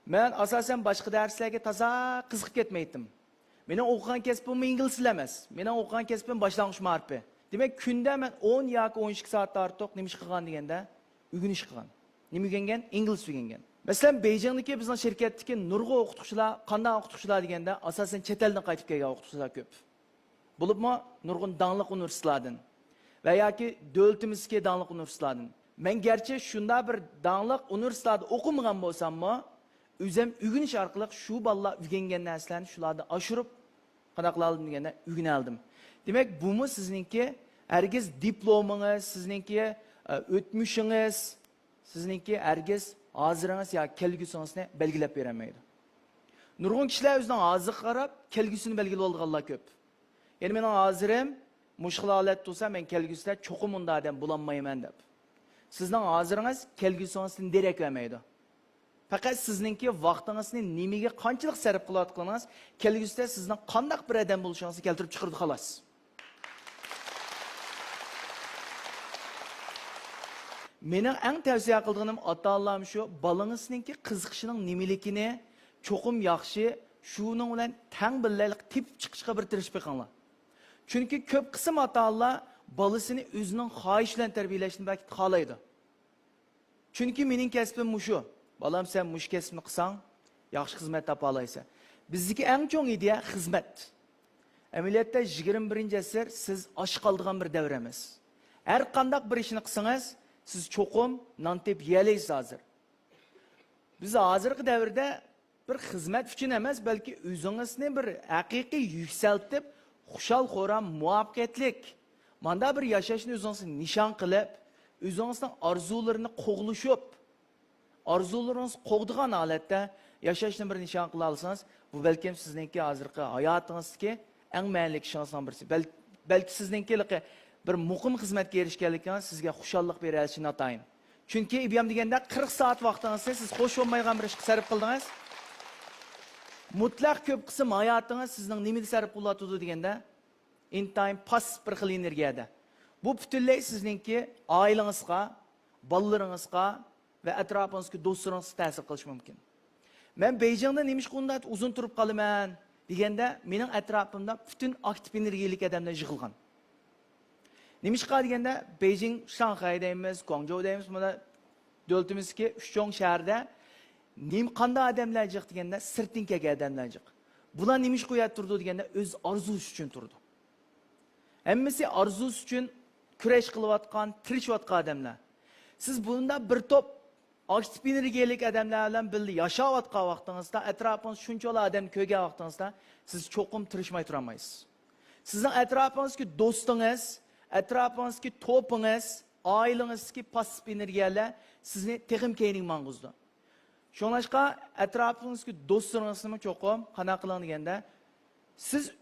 مەن ئاساسەن باشقا دەرسلەرگە تازا قىزىقىپ كەتمەيتتىم. مېنىڭ ئوقۇغان كەسپىممۇ ئىنگلىز تىلى ئەمەس. مېنىڭ ئوقۇغان كەسپىم باشلانغۇچ مائارىپى. دېمەك، كۈندە مەن ئون ياكى ئون ئىككى سائەتتىن ئارتۇق نېمە ئىش قىلغان دېگەندە، ئۆگىنىش قىلغان. نېمە ئۆگەنگەن؟ ئىنگلىز ئۆگەنگەن. مەسىلەن، بېيجىڭدىكى بىزنىڭ شىركەتتىكى نۇرغۇن ئوقۇتقۇچىلار، قانداق ئوقۇتقۇچىلار دېگەندە، ئاساسەن چەت ئەلدىن قايتىپ كەلگەن ئوقۇتقۇچىلار كۆپ. بولۇپمۇ نۇرغۇن داڭلىق ئۇنىۋېرسىتېتلاردىن ۋە ياكى دۆلىتىمىزدىكى داڭلىق ئۇنىۋېرسىتېتلاردىن. مەن گەرچە شۇنداق بىر داڭلىق ئۇنىۋېرسىتېتلاردا ئوقۇمىغان بولساممۇ، ئۆزۈم ئۆگىنىش ئارقىلىق شۇ بالىلار ئۆگەنگەن نەرسىلەرنى شۇلاردىن ئاشۇرۇپ، قانداق قىلالىدىم دېگەندە، ئۆگىنەلىدىم. دېمەك، بۇمۇ سىزنىڭكى ھەرگىز دىپلومىڭىز، سىزنىڭكى، ئە، ئۆتمۈشىڭىز، سىزنىڭكى ھەرگىز ھازىرىڭىز ياكى كەلگۈسىڭىزنى بەلگىلەپ بېرەلمەيدۇ. نۇرغۇن كىشىلەر ئۆزىنىڭ ھازىرىغا قاراپ، كەلگۈسىنى بەلگىلەپ ئالىدىغانلار كۆپ. يەنى مېنىڭ ھازىرىم مۇشۇ خىل ھالەتتە تۇرسا، مەن كەلگۈسىدە چوقۇم ئۇنداق ئادەم بولالمايمەن دەپ. سىزنىڭ ھازىرىڭىز كەلگۈسىڭىزدىن دېرەك بەرمەيدۇ. پەقەت سىزنىڭكى ۋاقتىڭىزنى نېمىگە قانچىلىك سەرپ قىلىۋاتقىنىڭىز كەلگۈسىدە سىزنىڭ قانداق بىر ئادەم بولۇشىڭىزنى كەلتۈرۈپ چىقىرىدۇ، خالاس. مېنىڭ ئەڭ تەۋسىيە قىلىدىغىنىم، ئاتا-ئانىلارمۇ شۇ، بالىڭىزنىڭكى قىزىقىشىنىڭ نېمىلىكىنى چوقۇم ياخشى، شۇنىڭ بىلەن تەڭ بىللە تېپىپ چىقىشقا بىر تىرىشىپ بېقىڭلار. چۈنكى كۆپ قىسىم ئاتا-ئانىلار بالىسىنى ئۆزىنىڭ خاھىشى بىلەن تەربىيەلەشنى بەك خالايدۇ. چۈنكى مېنىڭ كەسپىم مۇشۇ. بالام، سەن مۇشۇ كەسىپنى قىلساڭ، ياخشى خىزمەت تاپالايسەن. بىزدىكى ئەڭ چوڭ ئىدىيە خىزمەت. ئەمەلىيەتتە يىگىرمە بىرىنچى ئەسىر سىز ئاچ قالىدىغان بىر دەۋر ئەمەس. ھەر قانداق بىر ئىشنى قىلسىڭىز، سىز چوقۇم نان تېپىپ يېيەلەيسىز ھازىر. بىز ھازىرقى دەۋردە بىر خىزمەت ئۈچۈن ئەمەس، بەلكى ئۆزىڭىزنى بىر ھەقىقىي يۈكسەلتىپ، خۇشال-خۇرام، مۇۋەپپەقىيەتلىك، ماندا بىر ياشاشنى ئۆزىڭىزگە نىشان قىلىپ، ئۆزىڭىزنىڭ ئارزۇلىرىنى قوغلىشىپ، ئارزۇلىرىڭىز قوغدىغان ھالەتتە ياشاشنى بىر نىشان قىلالىسىڭىز، بۇ بەلكىم سىزنىڭكى ھازىرقى ھاياتىڭىزدىكى ئەڭ مەنىلىك ئىشىڭىزنىڭ بىرسى. بەل-، بەلكى سىزنىڭكى ھېلىقى بىر مۇقىم خىزمەتكە ئېرىشكەنلىكىڭىز سىزگە خۇشاللىق بېرەلىشى ناتايىن. چۈنكى ئىبيام دېگەندە قىرىق سائەت ۋاقتىڭىزنى سىز خوش بولمايدىغان بىر ئىشقا سەرپ قىلدىڭىز. مۇتلەق كۆپ قىسىم ھاياتىڭىز سىزنىڭ نېمىدە سەرپ بولۇۋاتىدۇ دېگەندە، ئىنتايىن پاس بىر خىل ئېنېرگىيەدە. بۇ پۈتۈنلەي سىزنىڭكى ئائىلىڭىزغا، بالىلىرىڭىزغا ۋە ئەتراپىڭىزدىكى دوستلىرىڭىزغا تەسىر قىلىشى مۇمكىن. مەن بېيجىڭدا نېمىشقا ئۇنداق ئۇزۇن تۇرۇپ قالىمەن دېگەندە، مېنىڭ ئەتراپىمدا پۈتۈن ئاكتىپ ئېنېرگىيەلىك ئادەملەر يىغىلغان. نېمىشقا دېگەندە، بېيجىڭ، شاڭخەي دەيمىز، گۇاڭجۇ دەيمىز، مانا دۆلىتىمىزدىكى ئۈچ چوڭ شەھەردە نېمە، قانداق ئادەملەر جىق دېگەندە، سىرتتىن كەلگەن ئادەملەر جىق. بۇلار نېمىشقا ئۇ يەردە تۇرىدۇ دېگەندە، ئۆز ئارزۇسى ئۈچۈن تۇرىدۇ. ھەممىسى ئارزۇسى ئۈچۈن كۈرەش قىلىۋاتقان، تىرىشىۋاتقان ئادەملەر. سىز بۇنداق بىر توپ ئاكتىپ ئېنېرگىيەلىك ئادەملەر بىلەن بىللە ياشاۋاتقان ۋاقتىڭىزدا، ئەتراپىڭىزدا شۇنچىۋالا ئادەم كۆرگەن ۋاقتىڭىزدا، سىز چوقۇم تىرىشماي تۇرالمايسىز. سىزنىڭ ئەتراپىڭىزدىكى دوستىڭىز، ئەتراپىڭىزدىكى توپىڭىز، ئائىلىڭىزدىكى پاسسىپ ئېنېرگىيەلەر سىزنى تېخىمۇ كەينىگە ماڭغۇزىدۇ. شۇڭلاشقا ئەتراپىڭىزدىكى دوستلىرىڭىزنىمۇ چوقۇم قانداق قىلىڭ دېگەندە، سىز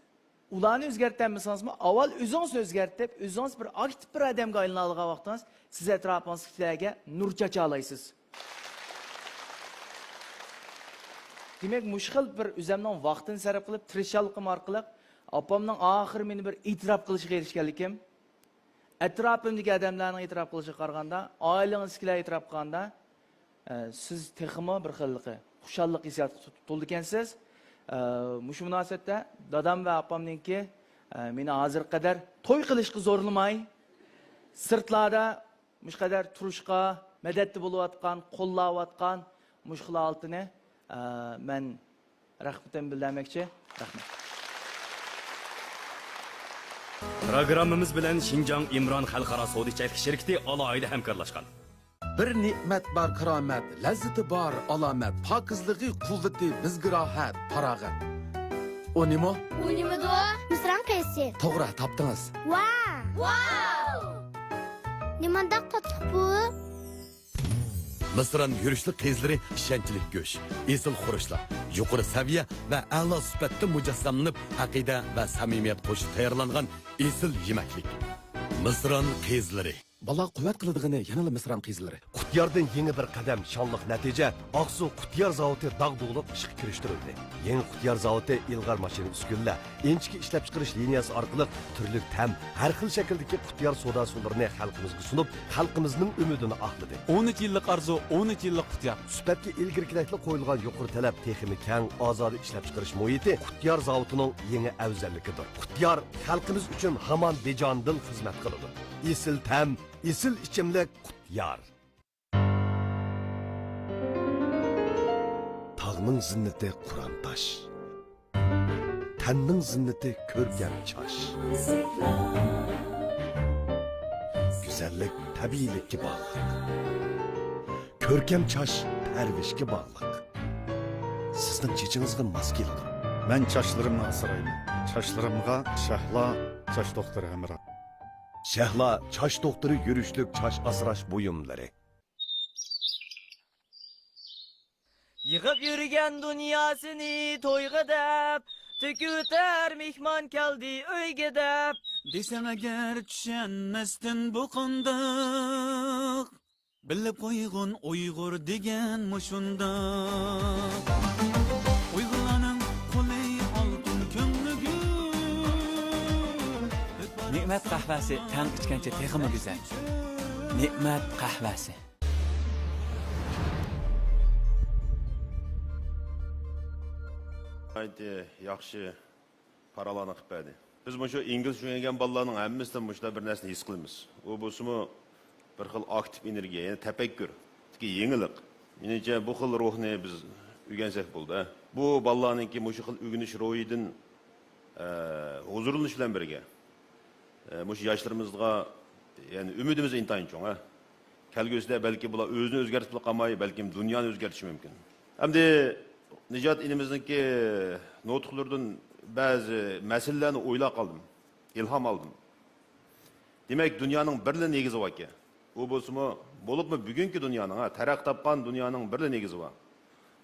ئۇلارنى ئۆزگەرتەلمىسىڭىزمۇ، ئاۋۋال ئۆزىڭىزنى ئۆزگەرتىپ، ئۆزىڭىز بىر ئاكتىپ بىر ئادەمگە ئايلىنالىغان ۋاقتىڭىز، سىز ئەتراپىڭىزدىكىلەرگە نۇر چاچالايسىز. دېمەك، مۇشۇ خىل بىر ئۆزەمنىڭ ۋاقتىنى سەرپ قىلىپ، تىرىشچانلىقىم ئارقىلىق ئاپامنىڭ ئاخىرى مېنى بىر ئېتىراپ قىلىشىغا ئېرىشكەنلىكىم، ئەتراپىمدىكى ئادەملەرنىڭ ئېتىراپ قىلىشىغا قارىغاندا، ئائىلىڭىزدىكىلەر ئېتىراپ قىلغاندا، ئە، سىز تېخىمۇ بىر خىللىقى خۇشاللىق ھېسسىياتىغا تو-، تولىدىكەنسىز. ئە، مۇشۇ مۇناسىۋەتتە دادام ۋە ئاپامنىڭكى، ئە، مېنى ھازىرغا قەدەر توي قىلىشقا زورلىماي، سىرتلاردا مۇشۇ قەدەر تۇرۇشقا مەدەتتە بولۇۋاتقان، قوللاۋاتقان مۇشۇ خىل ھالىتىنى، ئە، مەن رەھمىتىمنى بىلدۈرمەكچى. رەھمەت. پروگراممىمىز بىلەن شىنجاڭ ئىمران خەلقئارا سودا ئىچەكلىك شىركىتى ئالاھىدە ھەمكارلاشقان. بىر نېمەت بار كارامەت، لەززىتى بار ئالامەت، پاكىزلىقى، قۇۋۋىتى بىزگە راھەت، پاراغەت. ئۇ نېمە؟ ئۇ نېمىدۇ؟ مىسران قېيىسى. توغرا تاپتىڭىز. ۋاو! ۋاو! نېمانداق تاتلىق بۇ؟ مىسران يۈرۈشلۈك قېيىزلىرى ئىشەنچلىك گۆش، ئېسىل خۇرۇچلار، يۇقىرى سەۋىيە ۋە ئەلا سۈپەتتە مۇجەسسەملىنىپ، ئەقىدە ۋە سەمىمىيەت قوشۇپ تەييارلانغان ئېسىل يېمەكلىك. مىسران قېيىزلىرى. بالا قۇۋۋەت قىلىدىغىنى يەنىلا مىسران قېيىزلىرى. قۇتياردىن يېڭى بىر قەدەم، شانلىق نەتىجە. ئاقسۇ قۇتيار زاۋۇتى داغدۇغىلىق ئىشقا كىرىشتۈرۈلدى. يېڭى قۇتيار زاۋۇتى ئىلغار ماشىنا ئۈسكۈنىلەر، ئىنچىكە ئىشلەپچىقىرىش لىنىيەسى ئارقىلىق تۈرلۈك تەم، ھەر خىل شەكىلدىكى قۇتيار سودا ئۇسۇللىرىنى خەلقىمىزگە سۇنۇپ، خەلقىمىزنىڭ ئۈمىدىنى ئاقلىدى. ئون ئۈچ يىللىق ئارزۇ، ئون ئۈچ يىللىق قۇتيار. سۈپەتكە ئىلگىرىكىدەكلا قويۇلغان يۇقىرى تەلەپ تېخىمۇ كەڭ، ئازادە ئىشلەپچىقىرىش مۇھىتى قۇتيار زاۋۇتىنىڭ يېڭى ئەۋزەللىكىدۇر. قۇتيار خەلقىمىز ئۈچۈن ھامان بىجانىدىل خىزمەت قىلىدۇ. ئېسىل تەم، ئېسىل ئىچىملىك قۇتيار. تاغنىڭ زىننىتى قۇرام تاش. تەننىڭ زىننىتى كۆركەم چاچ. گۈزەللىك تەبىئىيلىككە باغلىق. كۆركەم چاچ پەرۋىشكە باغلىق. سىزنىڭ چېچىڭىزغا ماس كېلىدۇ. مەن چاچلىرىمنى ئاسرايمەن. چاچلىرىمغا شەھلا چاچ دوختۇرى ھەمراھ. شەھلا چاچ دوختۇرى يۈرۈشلۈك چاچ ئاسراش بۇيۇملىرى. يىغىپ يۈرگەن دۇنياسىنى تويغا دەپ، تۆكۈۋېتەر مېھمان كەلدى ئۆيگە دەپ. دېسەڭ ئەگەر چۈشەنمەستىن بۇ قانداق؟ بىلىپ قويغىن ئۇيغۇر دېگەن مۇشۇنداق. ئۇيغۇرلارنىڭ قولى ئالتۇن، كۆڭلى گۈل. نېمەت قەھۋەسى تەڭ ئىچكەنچە تېخىمۇ گۈزەل. نېمەت قەھۋەسى. ناھايىتى ياخشى پاراڭلارنى قىلىپ بەردى. بىز مۇشۇ ئىنگلىزچە ئۆگەنگەن بالىلارنىڭ ھەممىسىدىن مۇشۇنداق بىر نەرسىنى ھېس قىلىمىز. ئۇ بولسىمۇ بىر خىل ئاكتىپ ئېنېرگىيە، يەنى تەپەككۇر، يېڭىلىق. مېنىڭچە، بۇ خىل روھنى بىز ئۆگەنسەك بولىدۇ، ھە. بۇ بالىلارنىڭكى مۇشۇ خىل ئۆگىنىش روھىدىن، ئە، ھۇزۇرلىنىش بىلەن بىرگە، ئە، مۇشۇ ياشلىرىمىزغا، يەنى ئۈمىدىمىز ئىنتايىن چوڭ، ھە. كەلگۈسىدە بەلكى بۇلار ئۆزىنى ئۆزگەرتىپلا قالماي، بەلكىم دۇنيانى ئۆزگەرتىشى مۇمكىن. ئەمدى نىجات ئىنىمىزنىڭكى نۇتۇقلىرىدىن بەزى مەسىلىلەرنى ئويلاپ قالدىم، ئىلھام ئالدىم. دېمەك، دۇنيانىڭ بىرلا نېگىزى باركەن. ئۇ بولسىمۇ، بولۇپمۇ بۈگۈنكى دۇنيانىڭ، ھە، تەرەققىي تاپقان دۇنيانىڭ بىرلا نېگىزى بار.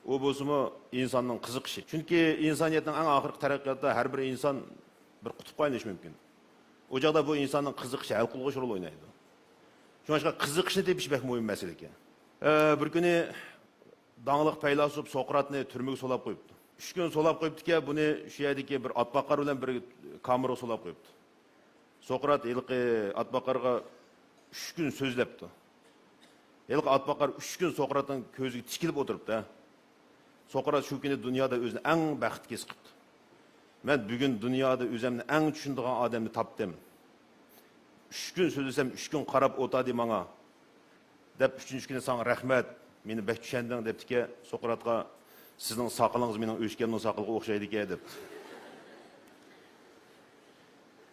ئۇ بولسىمۇ ئىنساننىڭ قىزىقىشى. چۈنكى ئىنسانىيەتنىڭ ئەڭ ئاخىرقى تەرەققىياتىدا ھەر بىر ئىنسان بىر قۇتۇپقا ئايلىنىشى مۇمكىن. ئۇ چاغدا بۇ ئىنساننىڭ قىزىقىشى ھەل قىلغۇچ رول ئوينايدۇ. شۇڭلاشقا قىزىقىشنى تېپىش بەك مۇھىم مەسىلە ئىكەن. ئە، بىر كۈنى داڭلىق پەيلاسوپ سوقراتنى تۈرمىگە سولاپ قويۇپتۇ. ئۈچ كۈن سولاپ قويۇپتىكەن، بۇنى شۇ يەردىكى بىر ئاتباقار بىلەن بىر كامېرغا سولاپ قويۇپتۇ. سوقرات ھېلىقى ئاتباقارغا ئۈچ كۈن سۆزلەپتۇ. ھېلىقى ئاتباقار ئۈچ كۈن سوقراتنىڭ كۆزىگە تىكىلىپ ئولتۇرۇپتۇ، ھە. سوقرات شۇ كۈنى دۇنيادا ئۆزىنى ئەڭ بەختلىك ھېس قىپتۇ. مەن بۈگۈن دۇنيادا ئۆزۈمنى ئەڭ چۈشىنىدىغان ئادەمنى تاپتىم. ئۈچ كۈن سۆزلىسەم، ئۈچ كۈن قاراپ ئولتۇردى ماڭا. دەپ، ئۈچىنچى كۈنى ساڭا رەھمەت، مېنى بەك چۈشەندىڭ، دەپتىكەن. سوقراتقا، سىزنىڭ ساقىلىڭىز مېنىڭ ئۆچكەمنىڭ ساقىلىغا ئوخشايدىكەن، دەپتۇ.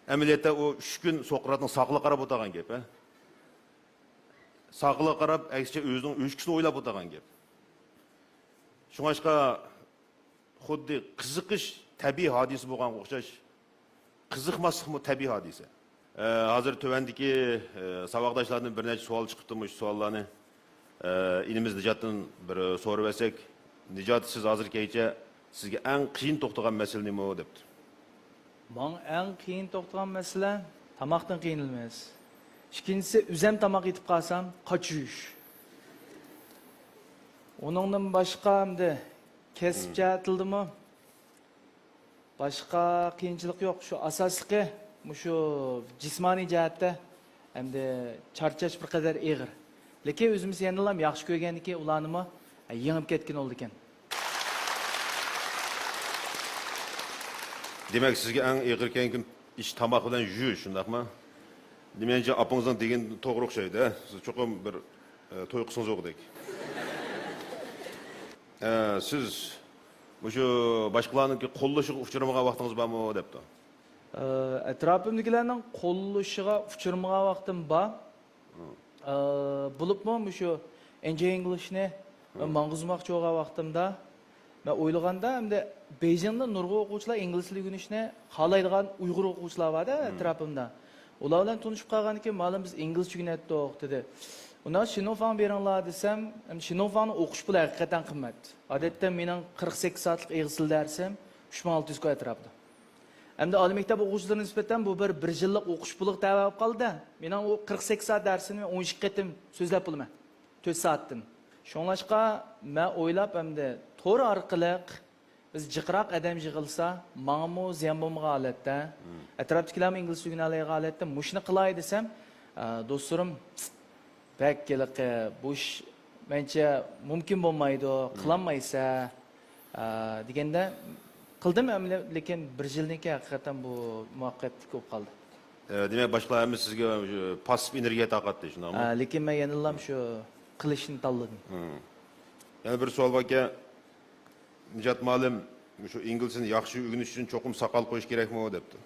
ئەمەلىيەتتە ئۇ ئۈچ كۈن سوقراتنىڭ ساقىلىغا قاراپ ئولتۇرغان گەپ، ھە؟ ساقىلىغا قاراپ، ئەكسىچە ئۆزىنىڭ ئۆچكىسىنى ئويلاپ ئولتۇرغان گەپ. شۇڭلاشقا، خۇددى قىزىقىش تەبىئىي ھادىسە بولغانغا ئوخشاش، قىزىقماسلىقمۇ تەبىئىي ھادىسە. ئە، ھازىر تۆۋەندىكى، ئە، ساۋاقداشلاردىن بىر نەچچە سوئال چىقىپتۇ، مۇشۇ سوئاللارنى، ئە، ئىنىمىز نىجاتتىن بىر سورىۋەتسەك. نىجات، سىز ھازىرغىچە سىزگە ئەڭ قىيىن توختىغان مەسىلە نېمە دەپتۇ. ماڭا ئەڭ قىيىن توختىغان مەسىلە تاماقتىن قىينىلىمىز. ئىككىنچىسى، ئۆزەم تاماق ئېتىپ قالسام قاچا يۇيۇش. ئۇنىڭدىن باشقا ئەمدى كەسىپ جەھەتتىمۇ باشقا قىيىنچىلىق يوق. شۇ ئاساسلىقى مۇشۇ جىسمانىي جەھەتتە ئەمدى چارچاش بىر قەدەر ئېغىر. لېكىن ئۆزىمىز يەنىلا ياخشى كۆرگەنكى ئۇلارنىمۇ يېڭىپ كەتكىلى بولىدىكەن. دېمەك، سىزگە ئەڭ ئېغىر كەلگەن ئىش تاماق بىلەن يۇيۇش، شۇنداقمۇ؟ مېنىڭچە ئاپىڭىزنىڭ دېگىنى توغرا ئوخشايدۇ. سىز چوقۇم بىر، ئە، توي قىلسىڭىز بولغۇدەك. ئە، سىز مۇشۇ باشقىلارنىڭكى قوللىشىغا ئۇچرىمىغان ۋاقتىڭىز بارمۇ دەپتۇ. ئە، ئەتراپىمدىكىلەرنىڭ قوللىشىغا ئۇچرىمىغان ۋاقتىم بار. ئە، بولۇپمۇ مۇشۇ ئېنجىي ئىنگلىشنى ماڭغۇزماقچى بولغان ۋاقتىمدا، مەن ئويلىغاندا، ئەمدى بېيجىڭدا نۇرغۇن ئوقۇغۇچىلار ئىنگلىز تىلى ئۆگىنىشنى خالايدىغان ئۇيغۇر ئوقۇغۇچىلار بار-دە ئەتراپىمدا. ئۇلار بىلەن تونۇشۇپ قالغاندىن كېيىن، مۇئەللىم، بىز ئىنگلىزچە ئۆگىنەتتۇق، دېدى. ئۇنداق شىنۇفاڭ بېرىڭلار دېسەم، ئەمدى شىنۇفاڭنىڭ ئوقۇش پۇلى ھەقىقەتەن قىممەت. ئادەتتە مېنىڭ قىرىق سەككىز سائەتلىك ئېغىز تىلى دەرسىم ئۈچ مىڭ ئالتە يۈز كوي ئەتراپىدا. ئەمدى ئالىي مەكتەپ ئوقۇغۇچىلىرىغا نىسبەتەن بۇ بىر، بىر يىللىق ئوقۇش پۇلىغا تەۋە بولۇپ قالدى. مېنىڭ ئۇ قىرىق سەككىز سائەت دەرسىمنى مەن ئون ئىككى قېتىم سۆزلەپ بولىمەن. تۆت سائەتتىن. شۇڭلاشقا مەن ئويلاپ، ئەمدى تور ئارقىلىق بىز جىقراق ئادەم يىغىلسا، ماڭىمۇ زىيان بولمىغان ھالەتتە، ئەتراپتىكىلەرمۇ ئىنگلىزچە ئۆگىنەلەيدىغان ھالەتتە مۇشۇنى قىلاي دېسەم، ئە، دوستلىرىم، بەك ھېلىقى، بۇ ئىش مەنچە مۇمكىن بولمايدۇ، قىلالمايسەن، ئە، دېگەندە قىلدىم، ئەمدى لېكىن بىر يىلدىن كېيىن ھەقىقەتەن بۇ مۇۋەپپەقىيەتلىك بولۇپ قالدى. ئە، دېمەك، باشقىلار ھەممە سىزگە، ئە، پاسسىپ ئېنېرگىيە تارقاتتى، شۇنداقمۇ؟ ئە، لېكىن مەن يەنىلام شۇ قىلىشنى تاللىدىم. يەنە بىر سوئال باركەن، نىجات مۇئەللىم، مۇشۇ ئىنگلىزچىنى ياخشى ئۆگىنىش ئۈچۈن چوقۇم ساقال قويۇش كېرەكمۇ دەپتۇ.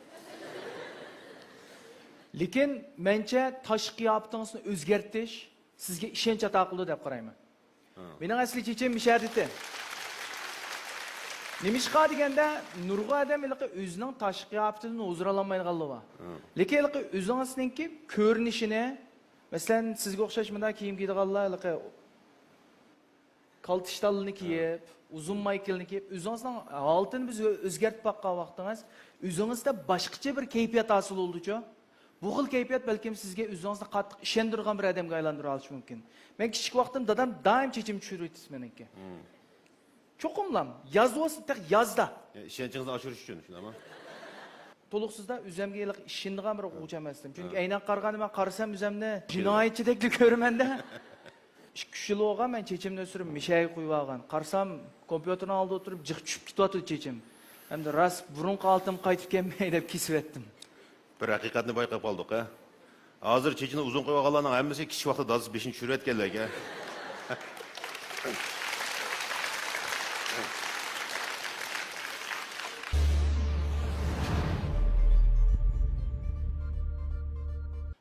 لېكىن مەنچە تاشقى قىياپىتىڭىزنى ئۆزگەرتىش سىزگە ئىشەنچ ئاتا قىلىدۇ دەپ قارايمەن. مېنىڭ ئەسلى چېچىم مىشەدىتى. نېمىشقا دېگەندە، نۇرغۇن ئادەم ھېلىقى ئۆزىنىڭ تاشقى قىياپىتىدىن ھۇزۇر ئالالمايدىغانلار بار. لېكىن ھېلىقى ئۆزىڭىزنىڭكى كۆرۈنۈشىنى، مەسىلەن، سىزگە ئوخشاش مۇنداق كىيىم كىيىدىغانلار ھېلىقى كالتە ئىشتانلىنى كىيىپ، ئۇزۇن مايكىلىنى كىيىپ، ئۆزىڭىزنىڭ ھالىتىنى بىز ئۆزگەرتىپ باققان ۋاقتىڭىز، ئۆزىڭىزدە باشقىچە بىر كەيپىيات ھاسىل بولىدۇچۇ. بۇ خىل كەيپىيات بەلكىم سىزگە ئۆزىڭىزنى قاتتىق ئىشەندۈرىدىغان بىر ئادەمگە ئايلاندۇرۇۋېلىشى مۇمكىن. مەن كىچىك ۋاقتىم دادام دائىم چېچىمنى چۈشۈرۈۋېتىسى مېنىڭكى. چوقۇملام، ياز بولسا، تېخى يازدا. ئە، ئىشەنچىڭىزنى ئاشۇرۇش ئۈچۈن، شۇنداقمۇ؟ تولۇقسىزدا ئۆزۈمگە ھېلىقى ئىشىنىدىغان بىر ئوقۇغۇچى ئەمەستىم. چۈنكى ئەينەككە قارىغاندا مەن قارىسام ئۆزۈمنى جىنايەتچىدەكلا كۆرىمەن-دە. ئىككى، ئۈچ يىل بولغان مەن چېچىمنى ئۆستۈرۈپ مىشەگە قويۇۋالغان. قارىسام، كومپيۇتېرنىڭ ئالدىدا ئولتۇرۇپ جىق چۈشۈپ كېتىۋاتىدۇ چېچىم. ئەمدى راست بۇرۇنقى ھالىتىمگە قايتىپ كەلمەي دەپ كېسىۋەتتىم. بىر ھەقىقەتنى بايقاپ قالدۇق، ھە؟ ھازىر چېچىنى ئۇزۇن قويۇۋالغانلارنىڭ ھەممىسى كىچىك ۋاقتىدا دادىسى بېشىنى چۈشۈرۈۋەتكەنلەركەن.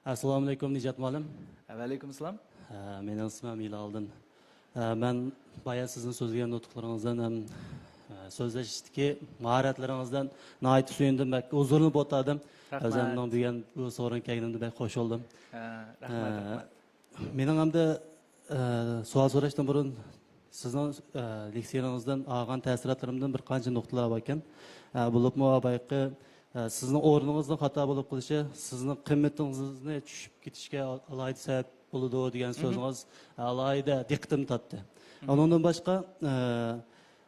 ئەسسالامۇئەلەيكۇم، نىجات مۇئەللىم. ۋەئەلەيكۇم ئەسسالام. ھە، مېنىڭ ئىسمىم ھېلى ئالدىن ئە، مەن بايا سىزنىڭ سۆزلىگەن نۇتۇقلىرىڭىزدىن ھەم، ئە، سۆزلەشتىكى ماھارەتلىرىڭىزدىن ناھايىتى سۆيۈندۈم، بەك ھۇزۇرلىنىپ ئولتۇردۇم. رەھمەت. ئۆزۈمنىڭ بۈگۈن بۇ سورۇنغا كەلگىنىمدە بەك خۇش بولدۇم. ھە، رەھمەت، ئە، رەھمەت. مېنىڭ ئەمدى، ئە، سوئال سوراشتىن بۇرۇن سىزنىڭ، ئە، لېكسىيەڭىزدىن ئالغان تەسىراتلىرىمدىن بىر قانچە نۇقتىلار باركەن. ئە، بولۇپمۇ بايىقى، ئە، سىزنىڭ ئورنىڭىزنىڭ خاتا بولۇپ قېلىشى سىزنىڭ قىممىتىڭىزنى چۈشۈپ كېتىشكە ئالاھىدە سەۋەب بولىدۇ دېگەن سۆزىڭىز ئالاھىدە دىققىتىمنى تارتتى. ئۇنىڭدىن باشقا، ئە،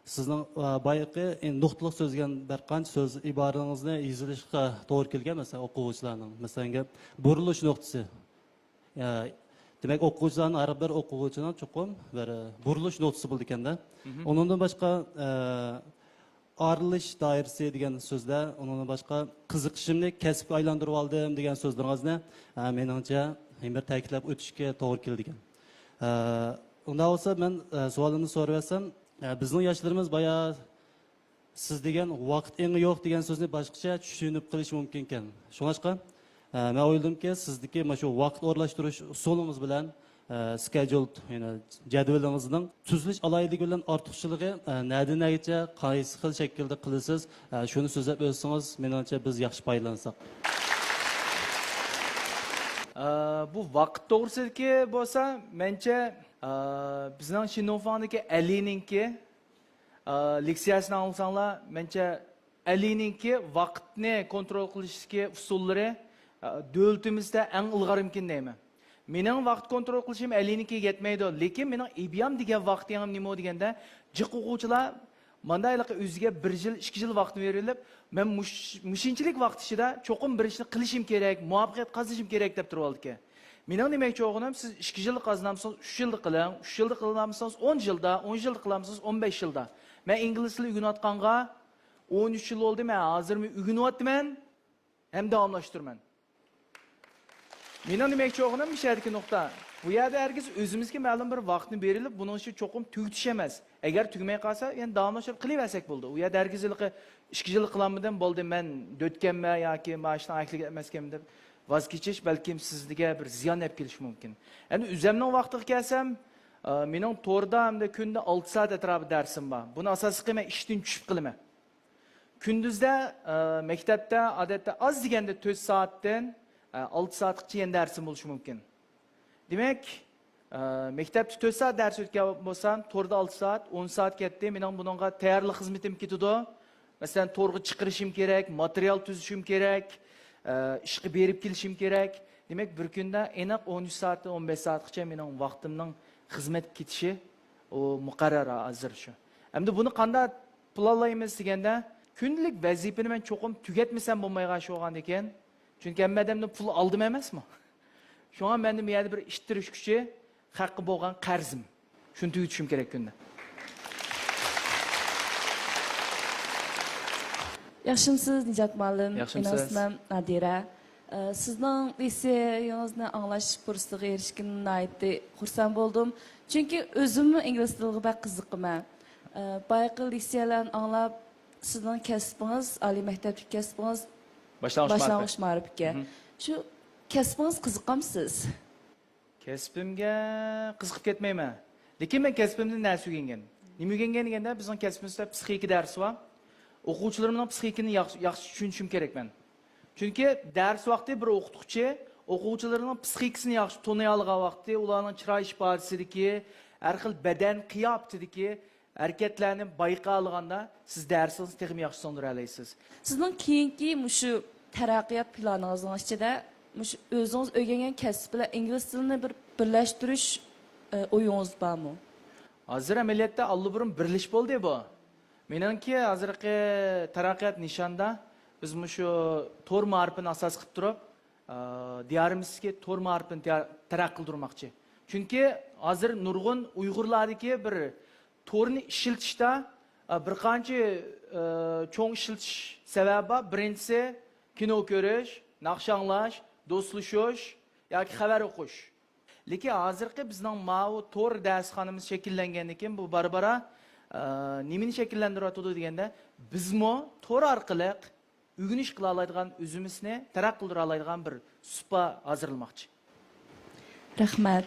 سىزنىڭ، ئە، بايىقى، ئە، نۇقتىلىق سۆزلىگەن بىر قانچە سۆز ئىبارىڭىزنى يېزىلىشقا توغرا كەلگەن، مەسىلەن، ئوقۇغۇچىلارنىڭ، مەسىلەن، بۇرۇلۇش نۇقتىسى. ئە، دېمەك، ئوقۇغۇچىلارنىڭ، ھەر بىر ئوقۇغۇچىنىڭ چوقۇم بىر، ئە، بۇرۇلۇش نۇقتىسى بولىدىكەندە. ئۇنىڭدىن باشقا، ئە، ئارىلىشىش دائىرىسى دېگەن سۆزلەر، ئۇنىڭدىن باشقا قىزىقىشىمنى كەسىپكە ئايلاندۇرۇۋالدىم دېگەن سۆزلىرىڭىزنى، ئە، مېنىڭچە، يەنە بىر تەكىتلەپ ئۆتۈشكە توغرا كېلىدىكەن. ئە، ئۇنداق بولسا، مەن، ئە، سوئالىمنى سورىۋەتسەم، ئە، بىزنىڭ ياشلىرىمىز بايا سىز دېگەن ۋاقىت ئېڭى يوق دېگەن سۆزنى باشقىچە چۈشىنىپ قېلىشى مۇمكىنكەن. شۇڭلاشقا، ئە، مەن ئويلىدىمكى، سىزدىكى مانا شۇ ۋاقىت ئورۇنلاشتۇرۇش ئۇسۇلىڭىز بىلەن، ئە، سكېجۇل، يەنى جەدۋىلىڭىزنىڭ تۈزۈلۈش ئالاھىدىلىكى بىلەن ئارتۇقچىلىقى، ئە، نەدىن نەگىچە، قايسى خىل شەكىلدە قىلىسىز، ئە، شۇنى سۆزلەپ ئۆتسىڭىز، مېنىڭچە بىز ياخشى پايدىلانساق. ئە، بۇ ۋاقىت توغرىسىدىكى بولسا، مەنچە، ئە، بىزنىڭ شىنۋۇفاڭدىكى ئەلىنىڭكى ئا، لېكسىيەسىنى ئاڭلىساڭلار، مەنچە، ئەلىنىڭكى ۋاقىتنى كونترول قىلىشتىكى ئۇسۇللىرى، ئا، دۆلىتىمىزدە ئەڭ ئىلغارمىكىن دەيمەن. مېنىڭ ۋاقىت كونترول قىلىشىم ئەلىنىڭكىگە يەتمەيدۇ، لېكىن مېنىڭ ئىبىيام دېگەن ۋاقىت ئېڭىم نېمە دېگەندە، جىق ئوقۇغۇچىلار مانداق ھېلىقى ئۆزىگە بىر يىل، ئىككى يىل ۋاقىتنى بېرىۋېلىپ، مەن مۇش-، مۇشۇنچىلىك ۋاقىت ئىچىدە چوقۇم بىر ئىشنى قىلىشىم كېرەك، مۇۋەپپەقىيەت قازىنىشىم كېرەك دەپ تۇرۇۋالىدىكەن. مېنىڭ دېمەكچى بولغىنىم، سىز ئىككى يىلدا قازىنالمىسىڭىز، ئۈچ يىلدا قىلىڭ، ئۈچ يىلدا قىلالمىسىڭىز، ئون يىلدا، ئون يىلدا قىلالمىسىڭىز، ئون بەش يىلدا. مەن ئىنگلىز تىلى ئۆگىنىۋاتقانغا ئون ئۈچ يىل بولدى، مەن ھازىرمۇ ئۆگىنىۋاتىمەن ھەم داۋاملاشتۇرىمەن. مېنىڭ دېمەكچى بولغىنىم مۇشۇ يەردىكى نۇقتا. بۇ يەردە ھەرگىز ئۆزىمىزگە مەلۇم بىر ۋاقىتنى بېرىلىپ، بۇنىڭ ئىچىدە چوقۇم تۈگىتىش ئەمەس. ئەگەر تۈگىمەي قالسا، يەنە داۋاملاشتۇرۇپ قىلىۋەرسەك بولىدۇ. ئۇ يەردە ھەرگىز ھېلىقى ئىككى يىل قىلالمىدىم، بولدى، مەن دۆتكەنمەن ياكى مانا شۇنىڭ ئەھلىگە ئەمەسكەنمەن دەپ ۋاز كېچىش بەلكىم سىزگە بىر زىيان ئەپ كېلىشى مۇمكىن. ئەمدى ئۆزەمنىڭ ۋاقتىغا كەلسەم، ئا، مېنىڭ توردا ئەمدى كۈندە ئالتە سائەت ئەتراپىدا دەرسىم بار. بۇنى ئاساسلىقى مەن ئىشتىن چۈشۈپ قىلىمەن. كۈندۈزدە، ئە، مەكتەپتە ئادەتتە ئاز دېگەندە تۆت سائەتتىن، ئە، ئالتە سائەتقىچە يەنە دەرسىم بولۇشى مۇمكىن. دېمەك، ئە، مەكتەپتە تۆت سائەت دەرس ئۆتكەن بولسام، توردا ئالتە سائەت، ئون سائەت كەتتى. مېنىڭ بۇنىڭغا تەييارلىق خىزمىتىم كېتىدۇ. مەسىلەن، تورغا چىقىرىشىم كېرەك، ماتېرىيال تۈزۈشۈم كېرەك، ئە، ئىشقا بېرىپ كېلىشىم كېرەك. دېمەك، بىر كۈندە ئېنىق ئون ئۈچ سائەتتىن ئون بەش سائەتقىچە مېنىڭ ۋاقتىمنىڭ خىزمەتكە كېتىشى، ئۇ مۇقەررەر ھازىر شۇ. ئەمدى بۇنى قانداق پىلانلايمىز دېگەندە، كۈندىلىك ۋەزىپىنى مەن چوقۇم تۈگەتمىسەم بولمايدىغان ئىش بولغاندىكىن، چۈنكى ھەممە ئادەمدىن پۇل ئالدىم ئەمەسمۇ؟ شۇڭا مەندە بۇ يەردە بىر ئىتتىرىش كۈچى، خەققە بولغان قەرزىم. شۇنى تۈگىتىشىم كېرەك كۈندە. ياخشىمسىز، نىجات مۇئەللىم؟ ياخشىمسىز؟ مېنىڭ ئىسمىم نادىرە. ئە، سىزنىڭ لېكسىيەڭىزنى ئاڭلاش پۇرسىتىگە ئېرىشكىنىمدىن ناھايىتى خۇرسەن بولدۇم. چۈنكى ئۆزۈممۇ ئىنگلىز تىلىغا بەك قىزىقىمەن. ئە، بايىقى لېكسىيەلەرنى ئاڭلاپ، سىزنىڭ كەسپىڭىز، ئالىي مەكتەپتىكى كەسپىڭىز باشلانغۇچ مائارىپ. باشلانغۇچ مائارىپ ئىكەن. مھم. شۇ كەسپىڭىز قىزىقامسىز؟ كەسپىمگە قىزىقىپ كەتمەيمەن. لېكىن مەن كەسپىمدىن نەرسە ئۆگەنگەن. نېمە ئۆگەنگەن دېگەندە، بىزنىڭ كەسپىمىزدە پسىخىكا دەرسى بار. ئوقۇغۇچىلىرىمنىڭ پسىخىكىنى ياخشى، ياخشى چۈشىنىشىم كېرەك مەن. چۈنكى دەرس ۋاقتى بىر ئوقۇتقۇچى ئوقۇغۇچىلىرىنىڭ پسىخىكىسىنى ياخشى تونۇيالىغان ۋاقتى، ئۇلارنىڭ چىراي ئىپادىسىدىكى، ھەر خىل بەدەن قىياپىتىدىكى ھەرىكەتلەرنى بايقىيالىغاندا، سىز دەرسىڭىزنى تېخىمۇ ياخشى سىڭدۈرەلەيسىز. سىزنىڭ كېيىنكى مۇشۇ تەرەققىيات پىلانىڭىزنىڭ ئىچىدە مۇشۇ ئۆزىڭىز ئۆگەنگەن كەسىپ بىلەن ئىنگلىز تىلىنى بىر بىرلەشتۈرۈش، ئە، ئويىڭىز بارمۇ؟ ھازىر ئەمەلىيەتتە ئاللىبۇرۇن بىرلىشىپ بولدى بۇ. مېنىڭكى ھازىرقى تەرەققىيات نىشاندا بىز مۇشۇ تور مائارىپىنى ئاساس قىلىپ تۇرۇپ، ئا، دىيارىمىزدىكى تور مائارىپىنى تەر-، تەرەققىي قىلدۇرماقچى. چۈنكى ھازىر نۇرغۇن ئۇيغۇرلاردىكى بىر تورنى ئىشلىتىشتە، ئا، بىر قانچە، ئا، چوڭ ئىشلىتىش سەۋەبى بار. بىرىنچىسى، كىنو كۆرۈش، ناخشا ئاڭلاش، دوستلىشىش ياكى خەۋەر ئوقۇش. لېكىن ھازىرقى بىزنىڭ ماۋۇ تور دەرسخانىمىز شەكىللەنگەندىن كېيىن، بۇ بارا-بارا، ئا، نېمىنى شەكىللەندۈرۈۋاتىدۇ دېگەندە، بىزمۇ تور ئارقىلىق ئۆگىنىش قىلالايدىغان، ئۆزىمىزنى تەرەققىي قىلدۇرالايدىغان بىر سۇپا ھازىرلىماقچى. رەھمەت.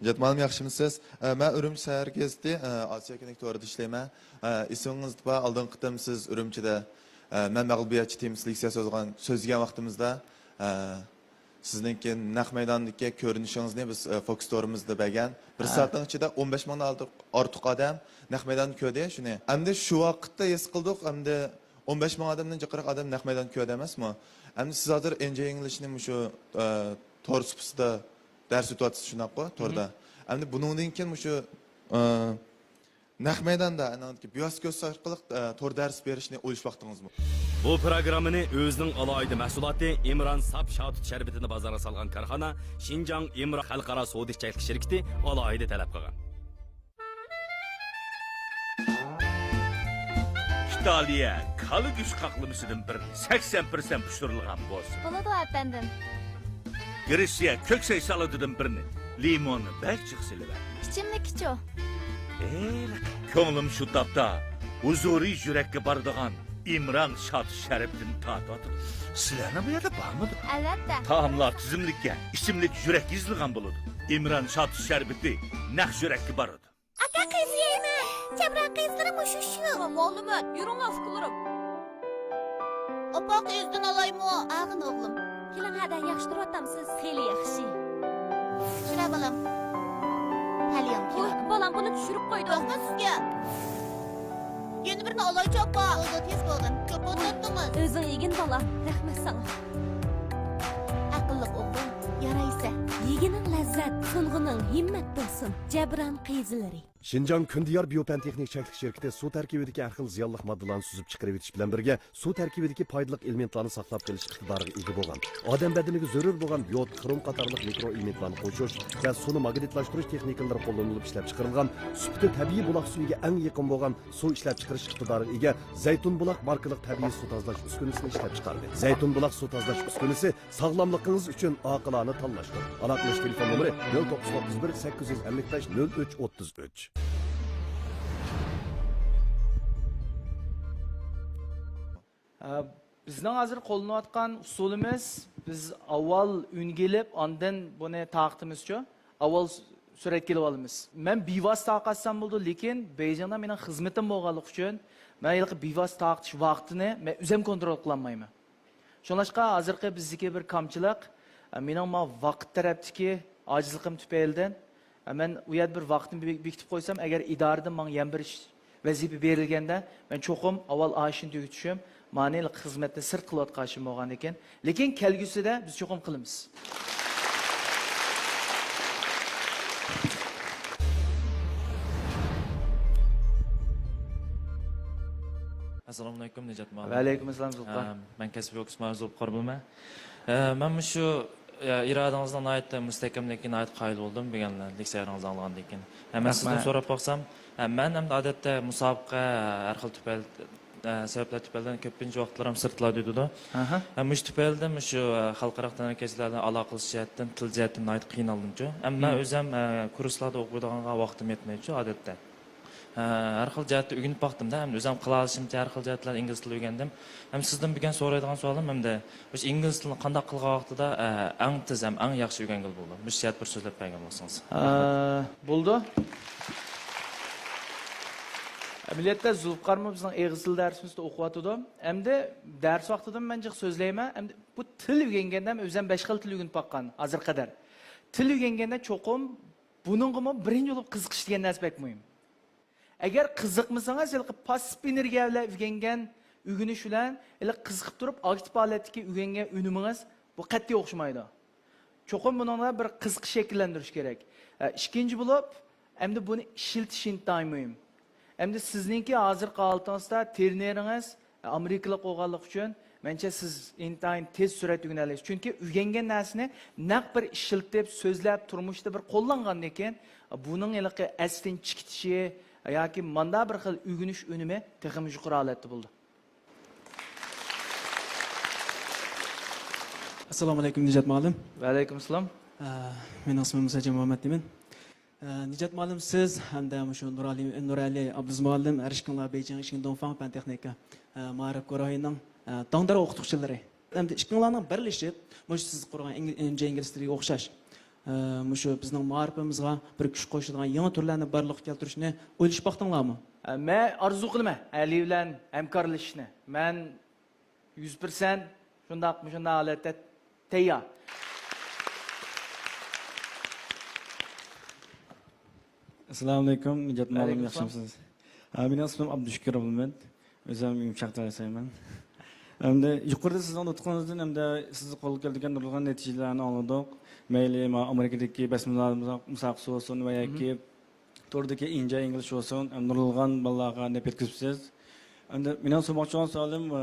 نىجات مۇئەللىم، ياخشىمۇسىز؟ ئە، مەن ئۈرۈمچى شەھەر گېزىتى، ئە، ئاسىيا كىنىك تورىدا ئىشلەيمەن. ئە، ئېسىڭىزدە بار، ئالدىنقى قېتىم سىز ئۈرۈمچىدە، ئە، مەن مەغلۇبىيەتچى تېمىسىدا لېكسىيە سۆزلىگەن، سۆزلىگەن ۋاقتىمىزدا، ئە، سىزنىڭكى نەق مەيداندىكى كۆرۈنۈشىڭىزنى بىز، ئە، فوكۇس تورىمىزدا بەرگەن. بىر ھە. سائەتنىڭ ئىچىدە ئون بەش مىڭدىن ئارتۇق، ئارتۇق ئادەم نەق مەيداندا كۆردى شۇنى. ئەمدى شۇ ۋاقىتتا ھېس قىلدۇق، ئەمدى ئون بەش مىڭ ئادەمدىن جىقراق ئادەم نەق مەيداندا كۆردى ئەمەسمۇ؟ ئەمدى سىز ھازىر ئىنجى ئىنگلىشنى مۇشۇ، ئە، تور سۇپىسىدا دەرس ئۆتۈۋاتىسىز، شۇنداققۇ؟ توردا. مم. ئەمدى بۇنىڭدىن كېيىن مۇشۇ، ئە، نەق مەيداندا، ئەنە، بىۋاسىتە كۆرسىتىش ئارقىلىق، ئە، تور دەرس بېرىشنى ئويلىشىۋاتتىڭىزمۇ؟ بۇ پروگراممىنى ئۆزىنىڭ ئالاھىدە مەھسۇلاتى ئىمران ساپ شاتۇت شەربىتىنى بازارغا سالغان كارخانا شىنجاڭ ئىمران خەلقئارا سودا چەكلىك شىركىتى ئالاھىدە تەلەپ قىلغان. ئىتالىيە كالا گۆش قاقلىمىسىدىن بىرنى سەكسەن پىرسەنت پىشۇرۇلغان بولسۇن. بولىدۇ، ئەپەندىم. گرېتسىيە كۆك سەي سالاتىدىن بىرنى، لىموننى بەك جىق سېلىۋەتمە. ئىچىملىكىچۇ؟ ھېلىقى كۆڭلۈم شۇ تاپتا ھۇزۇرى يۈرەككە بارىدىغان ئىمران شاتۇت شەربىتىنى تارتىۋاتىدۇ. سىلەرنىڭ بۇ يەردە بارمىدۇ؟ ئەلۋەتتە. تائاملار تىزىملىككە، ئىچىملىك يۈرەككە يېزىلغان بولىدۇ. ئىمران شاتۇت شەربىتى نەق يۈرەككە بارىدۇ. ئاكا، قىز يەيمەن. جەبران قىزلىرى مۇشۇ شۇ. مەلۇم، يۈرۈڭ ئۇكىلىرىم. ئاپا، قىزدىن ئالايمۇ؟ ئاغىن ئوغلۇم. كېلىڭ، ھەدە، ياخشى تۇرۇۋاتامسىز؟ خېلى ياخشى. يۈرە بالام. ھەلىيىڭ، ۋوي، كېلىڭ. بالام، بۇنى چۈشۈرۈپ قويدۇم. رەھمەت سىزگە. يەنە بىرنى ئالايچۇ، ئاپا. بولدى، تېز بولغىن. كۆپ ئولتۇرتتىڭىز. ئۆزۈڭ يېگىن، بالام. رەھمەت ساڭا. ئەقىللىق ئوغلۇم، يارايسەن. يېگىنىڭ لەززەت، سۇنغىنىڭ ھىممەت بولسۇن. جەبران قىزلىرى. شىنجاڭ كۈندىيار بىيوپەن تېخنىك چەكلىك شىركىتى سۇ تەركىبىدىكى ھەر خىل زىيانلىق ماددىلارنى سۈزۈپ چىقىرىۋېتىش بىلەن بىرگە، سۇ تەركىبىدىكى پايدىلىق ئېلېمېنتلارنى ساقلاپ قېلىش ئىقتىدارىغا ئىگە بولغان، ئادەم بەدىنىگە زۆرۈر بولغان يود، خروم قاتارلىق مىكرو ئېلېمېنتلارنى قوشۇش ۋە سۇنى ماگنىتلاشتۇرۇش تېخنىكىلىرى قوللىنىلىپ ئىشلەپچىقىرىلغان، سۈپىتى تەبىئىي بۇلاق سۈيىگە ئەڭ يېقىن بولغان سۇ ئىشلەپچىقىرىش ئىقتىدارىغا ئىگە زەيتۇن بۇلاق ماركىلىق تەبىئىي سۇ تازىلاش ئۈسكۈنىسىنى ئىشلەپچىقاردى. زەيتۇن بۇلاق سۇ تازىلاش ئۈسكۈنىسى ساغلاملىقىڭىز ئۈچۈن ئاقىلانە تاللاشتۇر. ئالاقىلىشىش تېلېفون نومۇرى: نۆل توققۇز ئوتتۇز بىر، سەككىز يۈز ئەللىك بەش، نۆل ئۈچ ئوتتۇز ئۈچ. ئە، بىزنىڭ ھازىر قوللىنىۋاتقان ئۇسۇلىمىز، بىز ئاۋۋال ئۈنگە ئېلىپ، ئاندىن بۇنى تارقىتىمىزچۇ؟ ئاۋۋال س-، سۈرەتكە ئېلىۋالىمىز. مەن بىۋاسىتە تارقاتسام بولىدۇ، لېكىن بېيجىڭدا مېنىڭ خىزمىتىم بولغانلىقى ئۈچۈن، مەن ھېلىقى بىۋاسىتە تارقىتىش ۋاقتىنى مەن ئۆزۈم كونترول قىلالمايمەن. شۇڭلاشقا ھازىرقى بىزدىكى بىر كامچىلىق، ئە، مېنىڭ مانا ۋاقىت تەرەپتىكى ئاجىزلىقىم تۈپەيلىدىن، ئە، مەن ئۇ يەردە بىر ۋاقىتنى بە-، بېكىتىپ قويسام، ئەگەر ئىدارىدىن ماڭا يەنە بىر ئىش، ۋەزىپە بېرىلگەندە، مەن چوقۇم ئاۋۋال ئاشۇنى تۈگىتىشىم، مانا خىزمەتنى سىرت قىلىۋاتقان ئىشىم بولغاندىكىن. لېكىن كەلگۈسىدە بىز چوقۇم قىلىمىز. ئەسسالامۇئەلەيكۇم، نىجات مۇئەللىم. ۋەئەلەيكۇم ئەسسالام، زۇلپىقار. ئە، مەن كەسپىي ۋوكۇس ماھىرى زۇلپىقار بولىمەن. ئە، مەن مۇشۇ، ئە، ئىرادىڭىزنىڭ ناھايىتى مۇستەھكەملىكىگە ناھايىتى قايىل بولدۇم، بۈگۈن لېكسىيەڭىزنى ئاڭلىغاندىن كېيىن. ئە، مەن سىزدىن رەھمەت. سوراپ باقسام، ئە، مەن ئەمدى ئادەتتە مۇسابىقە، ھەر خىل تۈپەيلى، ئە، سەۋەبلەر تۈپەيلىدىن كۆپىنچە ۋاقىتلىرىم سىرتلاردا ئۆتىدۇ. ئەمما مۇشۇ تۈپەيلىدىن مۇشۇ، ئە، خەلقئارا تەنھەرىكەتچىلەر بىلەن ئالاقىلىشىش جەھەتتىن، تىل جەھەتتىن ناھايىتى قىينالدىمچۇ. ئەمما مەن ئۆزۈم، ئە، كۇرسلاردا ئوقۇيدىغانغا ۋاقتىم يەتمەيدىچۇ ئادەتتە. ئە، ھەر خىل جەھەتتە ئۆگىنىپ باقتىم-دە، ئەمدى ئۆزۈم قىلالىشىمچە ھەر خىل جەھەتلەردە ئىنگلىز تىلى ئۆگەندىم. ئەمدى سىزدىن بۈگۈن سورايدىغان سوئالىم، ئەمدى مۇشۇ ئىنگلىز تىلىنى قانداق قىلغان ۋاقتىدا، ئە، ئەڭ تېز ھەم ئەڭ ياخشى ئۆگەنگىلى بولىدۇ؟ مۇشۇ جەھەت بىر سۆزلەپ بەرگەن بولسىڭىز. ئە، بولىدۇ. ئەمەلىيەتتە زۇلپىقارمۇ بىزنىڭ ئېغىز تىلى دەرسىمىزدە ئوقۇۋاتىدۇ. ئەمدى دەرس ۋاقتىدا مەن جىق سۆزلەيمەن. ئەمدى بۇ تىل ئۆگەنگەندە مەن ئۆزۈم بەش خىل تىل ئۆگىنىپ باققان ھازىرغا قەدەر. تىل ئۆگەنگەندە چوقۇم بۇنىڭغىمۇ بىرىنچى بولۇپ قىزىقىش دېگەن نەرسە بەك مۇھىم. ئەگەر قىزىقمىسىڭىز، ھېلىقى پاسسىپ ئېنېرگىيە بىلەن ئۆگەنگەن ئۆگىنىش بىلەن ھېلىقى قىزىقىپ تۇرۇپ ئاكتىپ ھالەتتىكى ئۆگەنگەن ئۈنۈمىڭىز بۇ قەتئىي ئوخشىمايدۇ. چوقۇم بۇنىڭدا بىر قىزىقىش شەكىللەندۈرۈش كېرەك. ئە، ئىككىنچى بولۇپ، ئەمدى بۇنى ئىشلىتىش ئىنتايىن مۇھىم. ئەمدى سىزنىڭكى ھازىرقى ھالىتىڭىزدا ترېنېرىڭىز ئامېرىكىلىق بولغانلىقى ئۈچۈن، مەنچە سىز ئىنتايىن تېز سۈرئەتتە ئۆگىنەلەيسىز. چۈنكى ئۆگەنگەن نەرسىنى نەق بىر ئىشلىتىپ، سۆزلەپ، تۇرمۇشتا بىر قوللانغاندىن كېيىن، بۇنىڭ ھېلىقى ئەستىن چىقىتىشى ياكى ماندا بىر خىل ئۆگىنىش ئۈنۈمى تېخىمۇ يۇقىرى ھالەتتە بولىدۇ. ئەسسالامۇئەلەيكۇم، نىجات مۇئەللىم. ۋەئەلەيكۇم ئەسسالام. ئە، مېنىڭ ئىسمىم مۇساجىن مۇھەممەت دېمەن. ئە، نىجات مۇئەللىم، سىز ھەمدە مۇشۇ نۇرئەلى، نۇرئەلى ئابدۇزىمۇئەللىم ھەر ئىككىڭلار بېيجىڭ ئىشىڭ دۇڭفاڭ پەن تېخنىكا، ئە، مائارىپ گۇرۇھىنىڭ، ئە، داڭدار ئوقۇتقۇچىلىرى. ھەمدە ئىككىڭلارنىڭ بىرلىشىپ مۇشۇ سىز قۇرغان ئىنگ-، ئىنجى ئىنگلىز تىلىغا ئوخشاش، ئە، مۇشۇ بىزنىڭ مائارىپىمىزغا بىر كۈچ قوشىدىغان يېڭى تۈرلەرنى بارلىققا كەلتۈرۈشنى ئويلىشىپ باقتىڭلارمۇ؟ ئە، مەن ئارزۇ قىلىمەن ئەلى بىلەن ھەمكارلىشىشنى. مەن يۈز پىرسەنت شۇنداق، مۇشۇنداق ھالەتتە تەييار. ئەسسالامۇئەلەيكۇم، نىجات مۇئەللىم، ياخشىمۇسىز؟ ھە، مېنىڭ ئىسمىم ئابدۇشۈكۈر ئابلىمەت. ئۆزۈم يۇمشاق تىللىسايمەن. ئەمدى يۇقىرىدا سىزنىڭ نۇتقىڭىزدىن ھەمدە سىز قولغا كەلتۈرگەن نۇرغۇن نەتىجىلەرنى ئاڭلىدۇق. مەيلى، ما ئامېرىكىدىكى بەسمىلار مۇسابىقىسى بولسۇن ۋە ياكى توردىكى ئىنجا ئىنگلىش بولسۇن، نۇرغۇنلىغان بالىلارغا نەپ يەتكۈزۈپسىز. ئەمدى مېنىڭ سورىماقچى بولغان سوئالىم، ئە،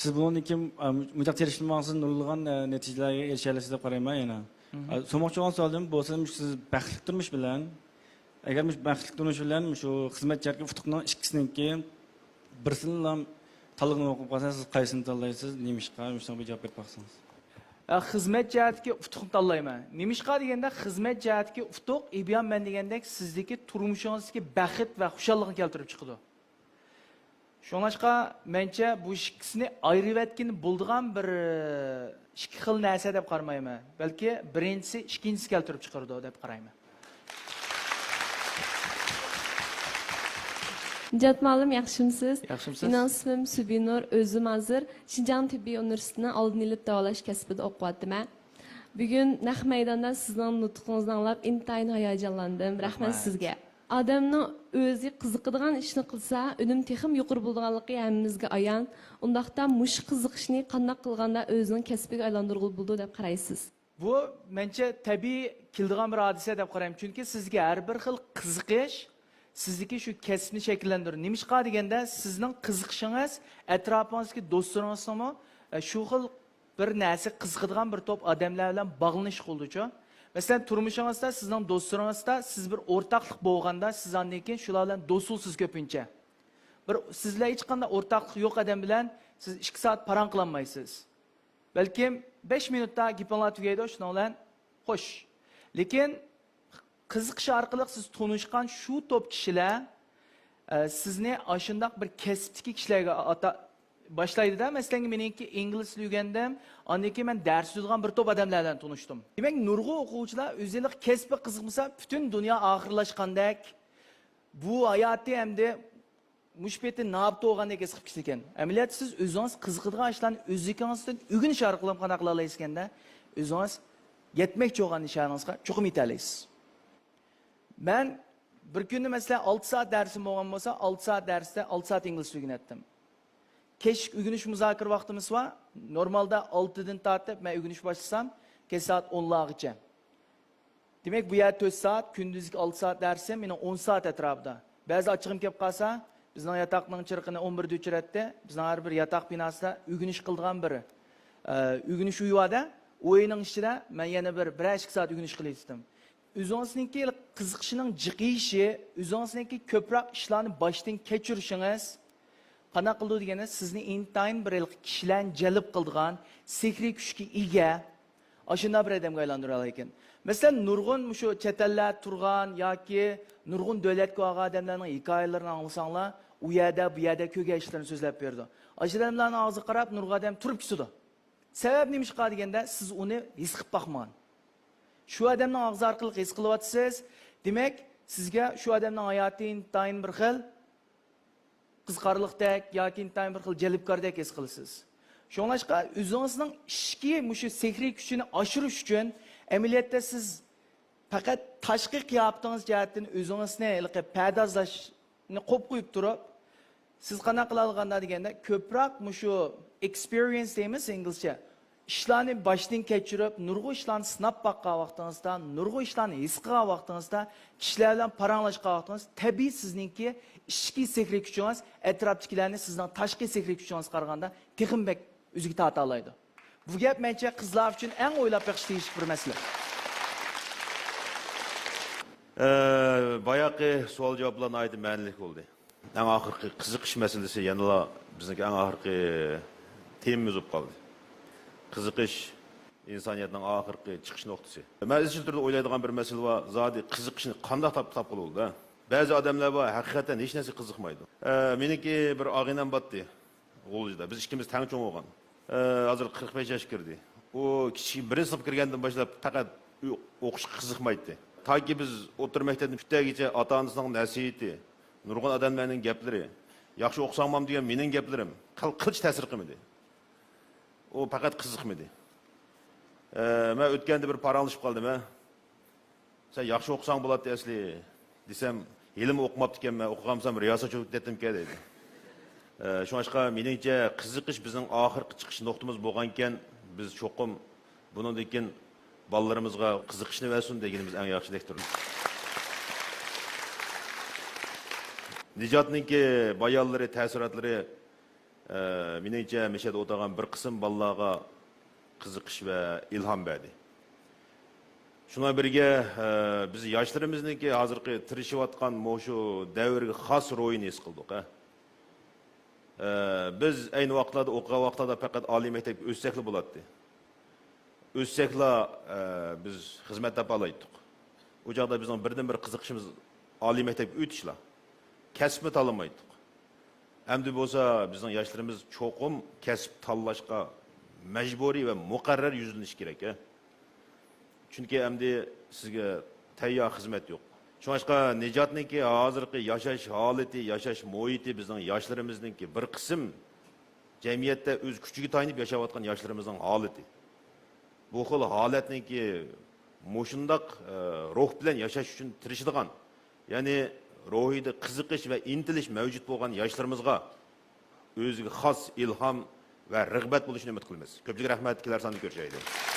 سىز بۇنىڭدىن كېيىن، ئە، مۇنداق تىرىشىپ ماڭسىز، نۇرغۇنلىغان، ئە، نەتىجىلەرگە ئېرىشەلەيسىز دەپ قارايمەن يەنە. ئە، سورىماقچى بولغان سوئالىم بولسا، سىز بەختلىك تۇرمۇش بىلەن، ئەگەر مۇشۇ بەختلىك تۇرمۇش بىلەن مۇشۇ خىزمەت جەھەتتىكى ئۇتۇقنىڭ ئىككىسىنىڭكى بىرسىنىلا تاللىغىنى بولۇپ قالسا، سىز قايسىنى تاللايسىز؟ نېمىشقا؟ مۇشۇنىڭغا بىر جاۋاب بېرىپ باقسىڭىز. ئە، خىزمەت جەھەتتىكى ئۇتۇقنى تاللايمەن. نېمىشقا دېگەندە، خىزمەت جەھەتتىكى ئۇتۇق، ئىبيان مەن دېگەندەك، سىزدىكى تۇرمۇشىڭىزدىكى بەخت ۋە خۇشاللىقنى كەلتۈرۈپ چىقىدۇ. شۇڭلاشقا، مەنچە بۇ ئىككىسىنى ئايرىۋەتكىلى بولىدىغان بىر، ئىككى خىل نەرسە دەپ قارىمايمەن. بەلكى بىرىنچىسى ئىككىنچىسى كەلتۈرۈپ چىقىرىدۇ دەپ قارايمەن. نىجات مۇئەللىم، ياخشىمۇسىز؟ ياخشىمۇسىز؟ مېنىڭ ئىسمىم سۈبىنۇر، ئۆزۈم ھازىر شىنجاڭ تېببىي ئۇنىۋېرسىتېتىنىڭ ئالدىنى ئېلىپ داۋالاش كەسپىدە ئوقۇۋاتىمەن. بۈگۈن نەق مەيداندا سىزنىڭ نۇتقىڭىزنى ئاڭلاپ ئىنتايىن ھاياجانلاندىم. رەھمەت سىزگە. ئادەمنىڭ ئۆزى قىزىقىدىغان ئىشنى قىلسا، ئۈنۈم تېخىمۇ يۇقىرى بولىدىغانلىقى ھەممىمىزگە ئايان. ئۇنداقتا مۇشۇ قىزىقىشنى قانداق قىلغاندا ئۆزىنىڭ كەسپىگە ئايلاندۇرغىلى بولىدۇ دەپ قارايسىز؟ بۇ، مەنچە، تەبىئىي كېلىدىغان بىر ھادىسە دەپ قارايمەن. چۈنكى سىزگە ھەر بىر خىل قىزىقىش سىزدىكى شۇ كەسىپنى شەكىللەندۈرىدۇ. نېمىشقا دېگەندە، سىزنىڭ قىزىقىشىڭىز ئەتراپىڭىزدىكى دوستلىرىڭىزنىڭمۇ، ئە، شۇ خىل بىر نەرسە قىزىقىدىغان بىر توپ ئادەملەر بىلەن باغلىنىشلىق بولىدۇچۇ. مەسىلەن، تۇرمۇشىڭىزدا سىزنىڭ دوستلىرىڭىزدا سىز بىر ئورتاقلىق بولغاندا، سىز ئاندىن كېيىن شۇلار بىلەن دوست بولىسىز كۆپىنچە. بىر سىز بىلەن ھېچقانداق ئورتاقلىق يوق ئادەم بىلەن سىز ئىككى سائەت پاراڭ قىلالمايسىز. بەلكىم بەش مىنۇتتا گېپىڭلار تۈگەيدۇ، شۇنىڭ بىلەن خوش. لېكىن قىزىقىش ئارقىلىق سىز تونۇشقان شۇ توپ كىشىلەر، ئە، سىزنى ئاشۇنداق بىر كەسىپتىكى كىشىلەرگە ئاتا-، باشلايدۇ-دە. مەسىلەن، مېنىڭكى ئىنگلىز تىلى ئۆگەندىم، ئاندىن كېيىن مەن دەرس ئۆتىدىغان بىر توپ ئادەملەر بىلەن تونۇشتۇم. دېمەك، نۇرغۇن ئوقۇغۇچىلار ئۆزى ھېلىقى كەسپى قىزىقمىسا، پۈتۈن دۇنيا ئاخىرلاشقاندەك، بۇ ھاياتى ئەمدى مۇشۇ پېتى نابۇت بولغاندەك ھېس قىلىپ كېتىدىكەن. ئەمەلىيەتتە سىز ئۆزىڭىز قىزىقىدىغان ئىشلارنى ئۆزلۈكىڭىزدىن ئۆگىنىش ئارقىلىق قانداق قىلالايسىز دېگەندە، ئۆزىڭىز يەتمەكچى بولغان نىشانىڭىزغا چوقۇم يېتەلەيسىز. مەن بىر كۈندە، مەسىلەن، ئالتە سائەت دەرسىم بولغان بولسا، ئالتە سائەت دەرستە ئالتە سائەت ئىنگلىزچە ئۆگىنەتتىم. كەچلىك ئۆگىنىش مۇزاكىرە ۋاقتىمىز بار. نورمالدا ئالتىدىن تارتىپ مەن ئۆگىنىش باشلىسام، كەچ سائەت ئونلارغىچە. دېمەك، بۇ يەردە تۆت سائەت، كۈندۈزلۈك ئالتە سائەت دەرسىم، مېنىڭ ئون سائەت ئەتراپىدا. بەزىدە ئاچچىقىم كېلىپ قالسا، بىزنىڭ ياتاقنىڭ چىرىقىنى ئون بىردە ئۆچۈرەتتى. بىزنىڭ ھەر بىر ياتاق بىناسىدا ئۆگىنىش قىلىدىغان بىر، ئە، ئۆگىنىش ئۆيى بار-دە. ئۇ ئۆينىڭ ئىچىدە مەن يەنە بىر، بىرەر ئىككى سائەت ئۆگىنىش قىلىۋېتىتتىم. ئۆزىڭىزنىڭكى قىزىقىشىنىڭ جىقىيىشى، ئۆزىڭىزنىڭكى كۆپرەك ئىشلارنى باشتىن كەچۈرۈشىڭىز قانداق قىلىدۇ دېگەندە، سىزنى ئىنتايىن بىر ھېلىقى كىشىلەرنى جەلپ قىلىدىغان سېھرىي كۈچكە ئىگە، ئاشۇنداق بىر ئادەمگە ئايلاندۇرالايدىكەن. مەسىلەن، نۇرغۇن مۇشۇ چەت ئەللەردە تۇرغان ياكى نۇرغۇن دۆلەتكە بارغان ئادەملەرنىڭ ھېكايىلىرىنى ئاڭلىساڭلار، ئۇ يەردە، بۇ يەردە كۆرگەن ئىشلىرىنى سۆزلەپ بېرىدۇ. ئاشۇ ئادەملەرنىڭ ئاغزىغا قاراپ، نۇرغۇن ئادەم تۇرۇپ كېتىدۇ. سەۋەب نېمىشقا دېگەندە، سىز ئۇنى ھېس قىلىپ باقمىغان. شۇ ئادەمنىڭ ئاغزى ئارقىلىق ھېس قىلىۋاتىسىز. دېمەك، سىزگە شۇ ئادەمنىڭ ھاياتى ئىنتايىن بىر خىل قىزىقارلىقتەك ياكى ئىنتايىن بىر خىل جەلپكاردەك ھېس قىلىسىز. شۇڭلاشقا ئۆزىڭىزنىڭ ئىچكى مۇشۇ سېھرىي كۈچىنى ئاشۇرۇش ئۈچۈن، ئەمەلىيەتتە سىز پەقەت تاشقى قىياپىتىڭىز جەھەتتىن ئۆزىڭىزنى ھېلىقى پەردازلاشنى قويۇپ قويۇپ تۇرۇپ، سىز قانداق قىلالىغاندا دېگەندە، كۆپرەك مۇشۇ ئېكسپېرىيەنس دەيمىز ئىنگلىزچە، ئىشلارنى باشتىن كەچۈرۈپ، نۇرغۇن ئىشلارنى سىناپ باققان ۋاقتىڭىزدا، نۇرغۇن ئىشلارنى ھېس قىلغان ۋاقتىڭىزدا، كىشىلەر بىلەن پاراڭلاشقان ۋاقتىڭىز، تەبىئىي سىزنىڭكى ئىچكى سېھرىي كۈچىڭىز ئەتراپتىكىلەرنى سىزنىڭ تاشقى سېھرىي كۈچىڭىزگە قارىغاندا تېخىمۇ بەك ئۆزىگە تارتالايدۇ. بۇ گەپ مەنچە قىزلار ئۈچۈن ئەڭ ئويلاپ بېقىش تېگىشلىك بىر مەسىلە. ئە، باياقى سوئال جاۋابلار ناھايىتى مەنىلىك بولدى. ئەڭ ئاخىرقى قىزىقىش مەسىلىسى يەنىلا بىزنىڭكى ئەڭ ئاخىرقى تېمىمىز بولۇپ قالدى. قىزىقىش ئىنسانىيەتنىڭ ئاخىرقى چىقىش نۇقتىسى. مەن ئىزچىل تۈردە ئويلايدىغان بىر مەسىلە بار، زادى قىزىقىشنى قانداق تاپ-، تاپقىلى بولىدۇ، ھە؟ بەزى ئادەملەر بار، ھەقىقەتەن ھېچ نەرسىگە قىزىقمايدۇ. ئە، مېنىڭكى بىر ئاغىنەم بارتتى، غۇلجىدا. بىز ئىككىمىز تەڭ چوڭ بولغان. ئە، ھازىر قىرىق بەش ياشقا كىردى. ئۇ كىچىك، بىرىنچى سىنىپقا كىرگەندىن باشلاپ پەقەت ئو-، ئوقۇشقا قىزىقمايتتى. تاكى بىز ئوتتۇرا مەكتەپنى پۈتتەرگىچە ئاتا-ئانىسىنىڭ نەسىھىتى، نۇرغۇن ئادەملەرنىڭ گەپلىرى، ياخشى ئوقۇساڭمام دېگەن مېنىڭ گەپلىرىم قىل-، قىلچە تەسىر قىلمىدى. ئۇ پەقەت قىزىقمىدى. ئە، مەن ئۆتكەندە بىر پاراڭلىشىپ قالدىم، ھە. سەن ياخشى ئوقۇساڭ بولاتتى ئەسلى، دېسەم، ھېلىمۇ ئوقۇماپتىكەنمەن، ئوقۇغانمىسام رىياسەتچىلىك كېتەتتىمكەن دەيدۇ. ئە، شۇڭلاشقا مېنىڭچە قىزىقىش بىزنىڭ ئاخىرقى چىقىش نۇقتىمىز بولغانىكەن، بىز چوقۇم بۇنىڭدىن كېيىن بالىلىرىمىزغا قىزىقىشنى بەرسۇن دېگىنىمىز ئەڭ ياخشىدەكتۇر. نىجاتنىڭكى بايانلىرى، تەسىراتلىرى، ئە، مېنىڭچە، مەشەدە ئولتۇرغان بىر قىسىم بالىلارغا قىزىقىش ۋە ئىلھام بەردى. شۇنىڭ بىلەن بىرگە، ئە، بىز ياشلىرىمىزنىڭكى ھازىرقى تىرىشىۋاتقان مۇشۇ دەۋرگە خاس روھىنى ھېس قىلدۇق، ھە. ئە، بىز ئەينى ۋاقىتلاردا ئوقۇغان ۋاقىتلاردا پەقەت ئالىي مەكتەپكە ئۆتسەكلا بولاتتى. ئۆتسەكلا، ئە، بىز خىزمەت تاپالايتتۇق. ئۇ چاغدا بىزنىڭ بىردىنبىر قىزىقىشىمىز ئالىي مەكتەپكە ئۆتۈشلا. كەسىپمۇ تاللىمايتتۇق. ئەمدى بولسا بىزنىڭ ياشلىرىمىز چوقۇم كەسىپ تاللاشقا مەجبۇرىي ۋە مۇقەررەر يۈزلىنىشى كېرەك، ھە. چۈنكى ئەمدى سىزگە تەييار خىزمەت يوق. شۇڭلاشقا نىجاتنىڭكى ھازىرقى ياشاش ھالىتى، ياشاش مۇھىتى بىزنىڭ ياشلىرىمىزنىڭكى بىر قىسىم جەمئىيەتتە ئۆز كۈچىگە تايىنىپ ياشاۋاتقان ياشلىرىمىزنىڭ ھالىتى. بۇ خىل ھالەتنىڭكى مۇشۇنداق، ئە، روھ بىلەن ياشاش ئۈچۈن تىرىشىدىغان، يەنى روھىدا قىزىقىش ۋە ئىنتىلىش مەۋجۇت بولغان ياشلىرىمىزغا ئۆزىگە خاس ئىلھام ۋە رىغبەت بولۇشىنى ئۈمىد قىلىمىز. كۆپچىلىك رەھمەت، كېلەر ساندا كۆرۈشەيلى.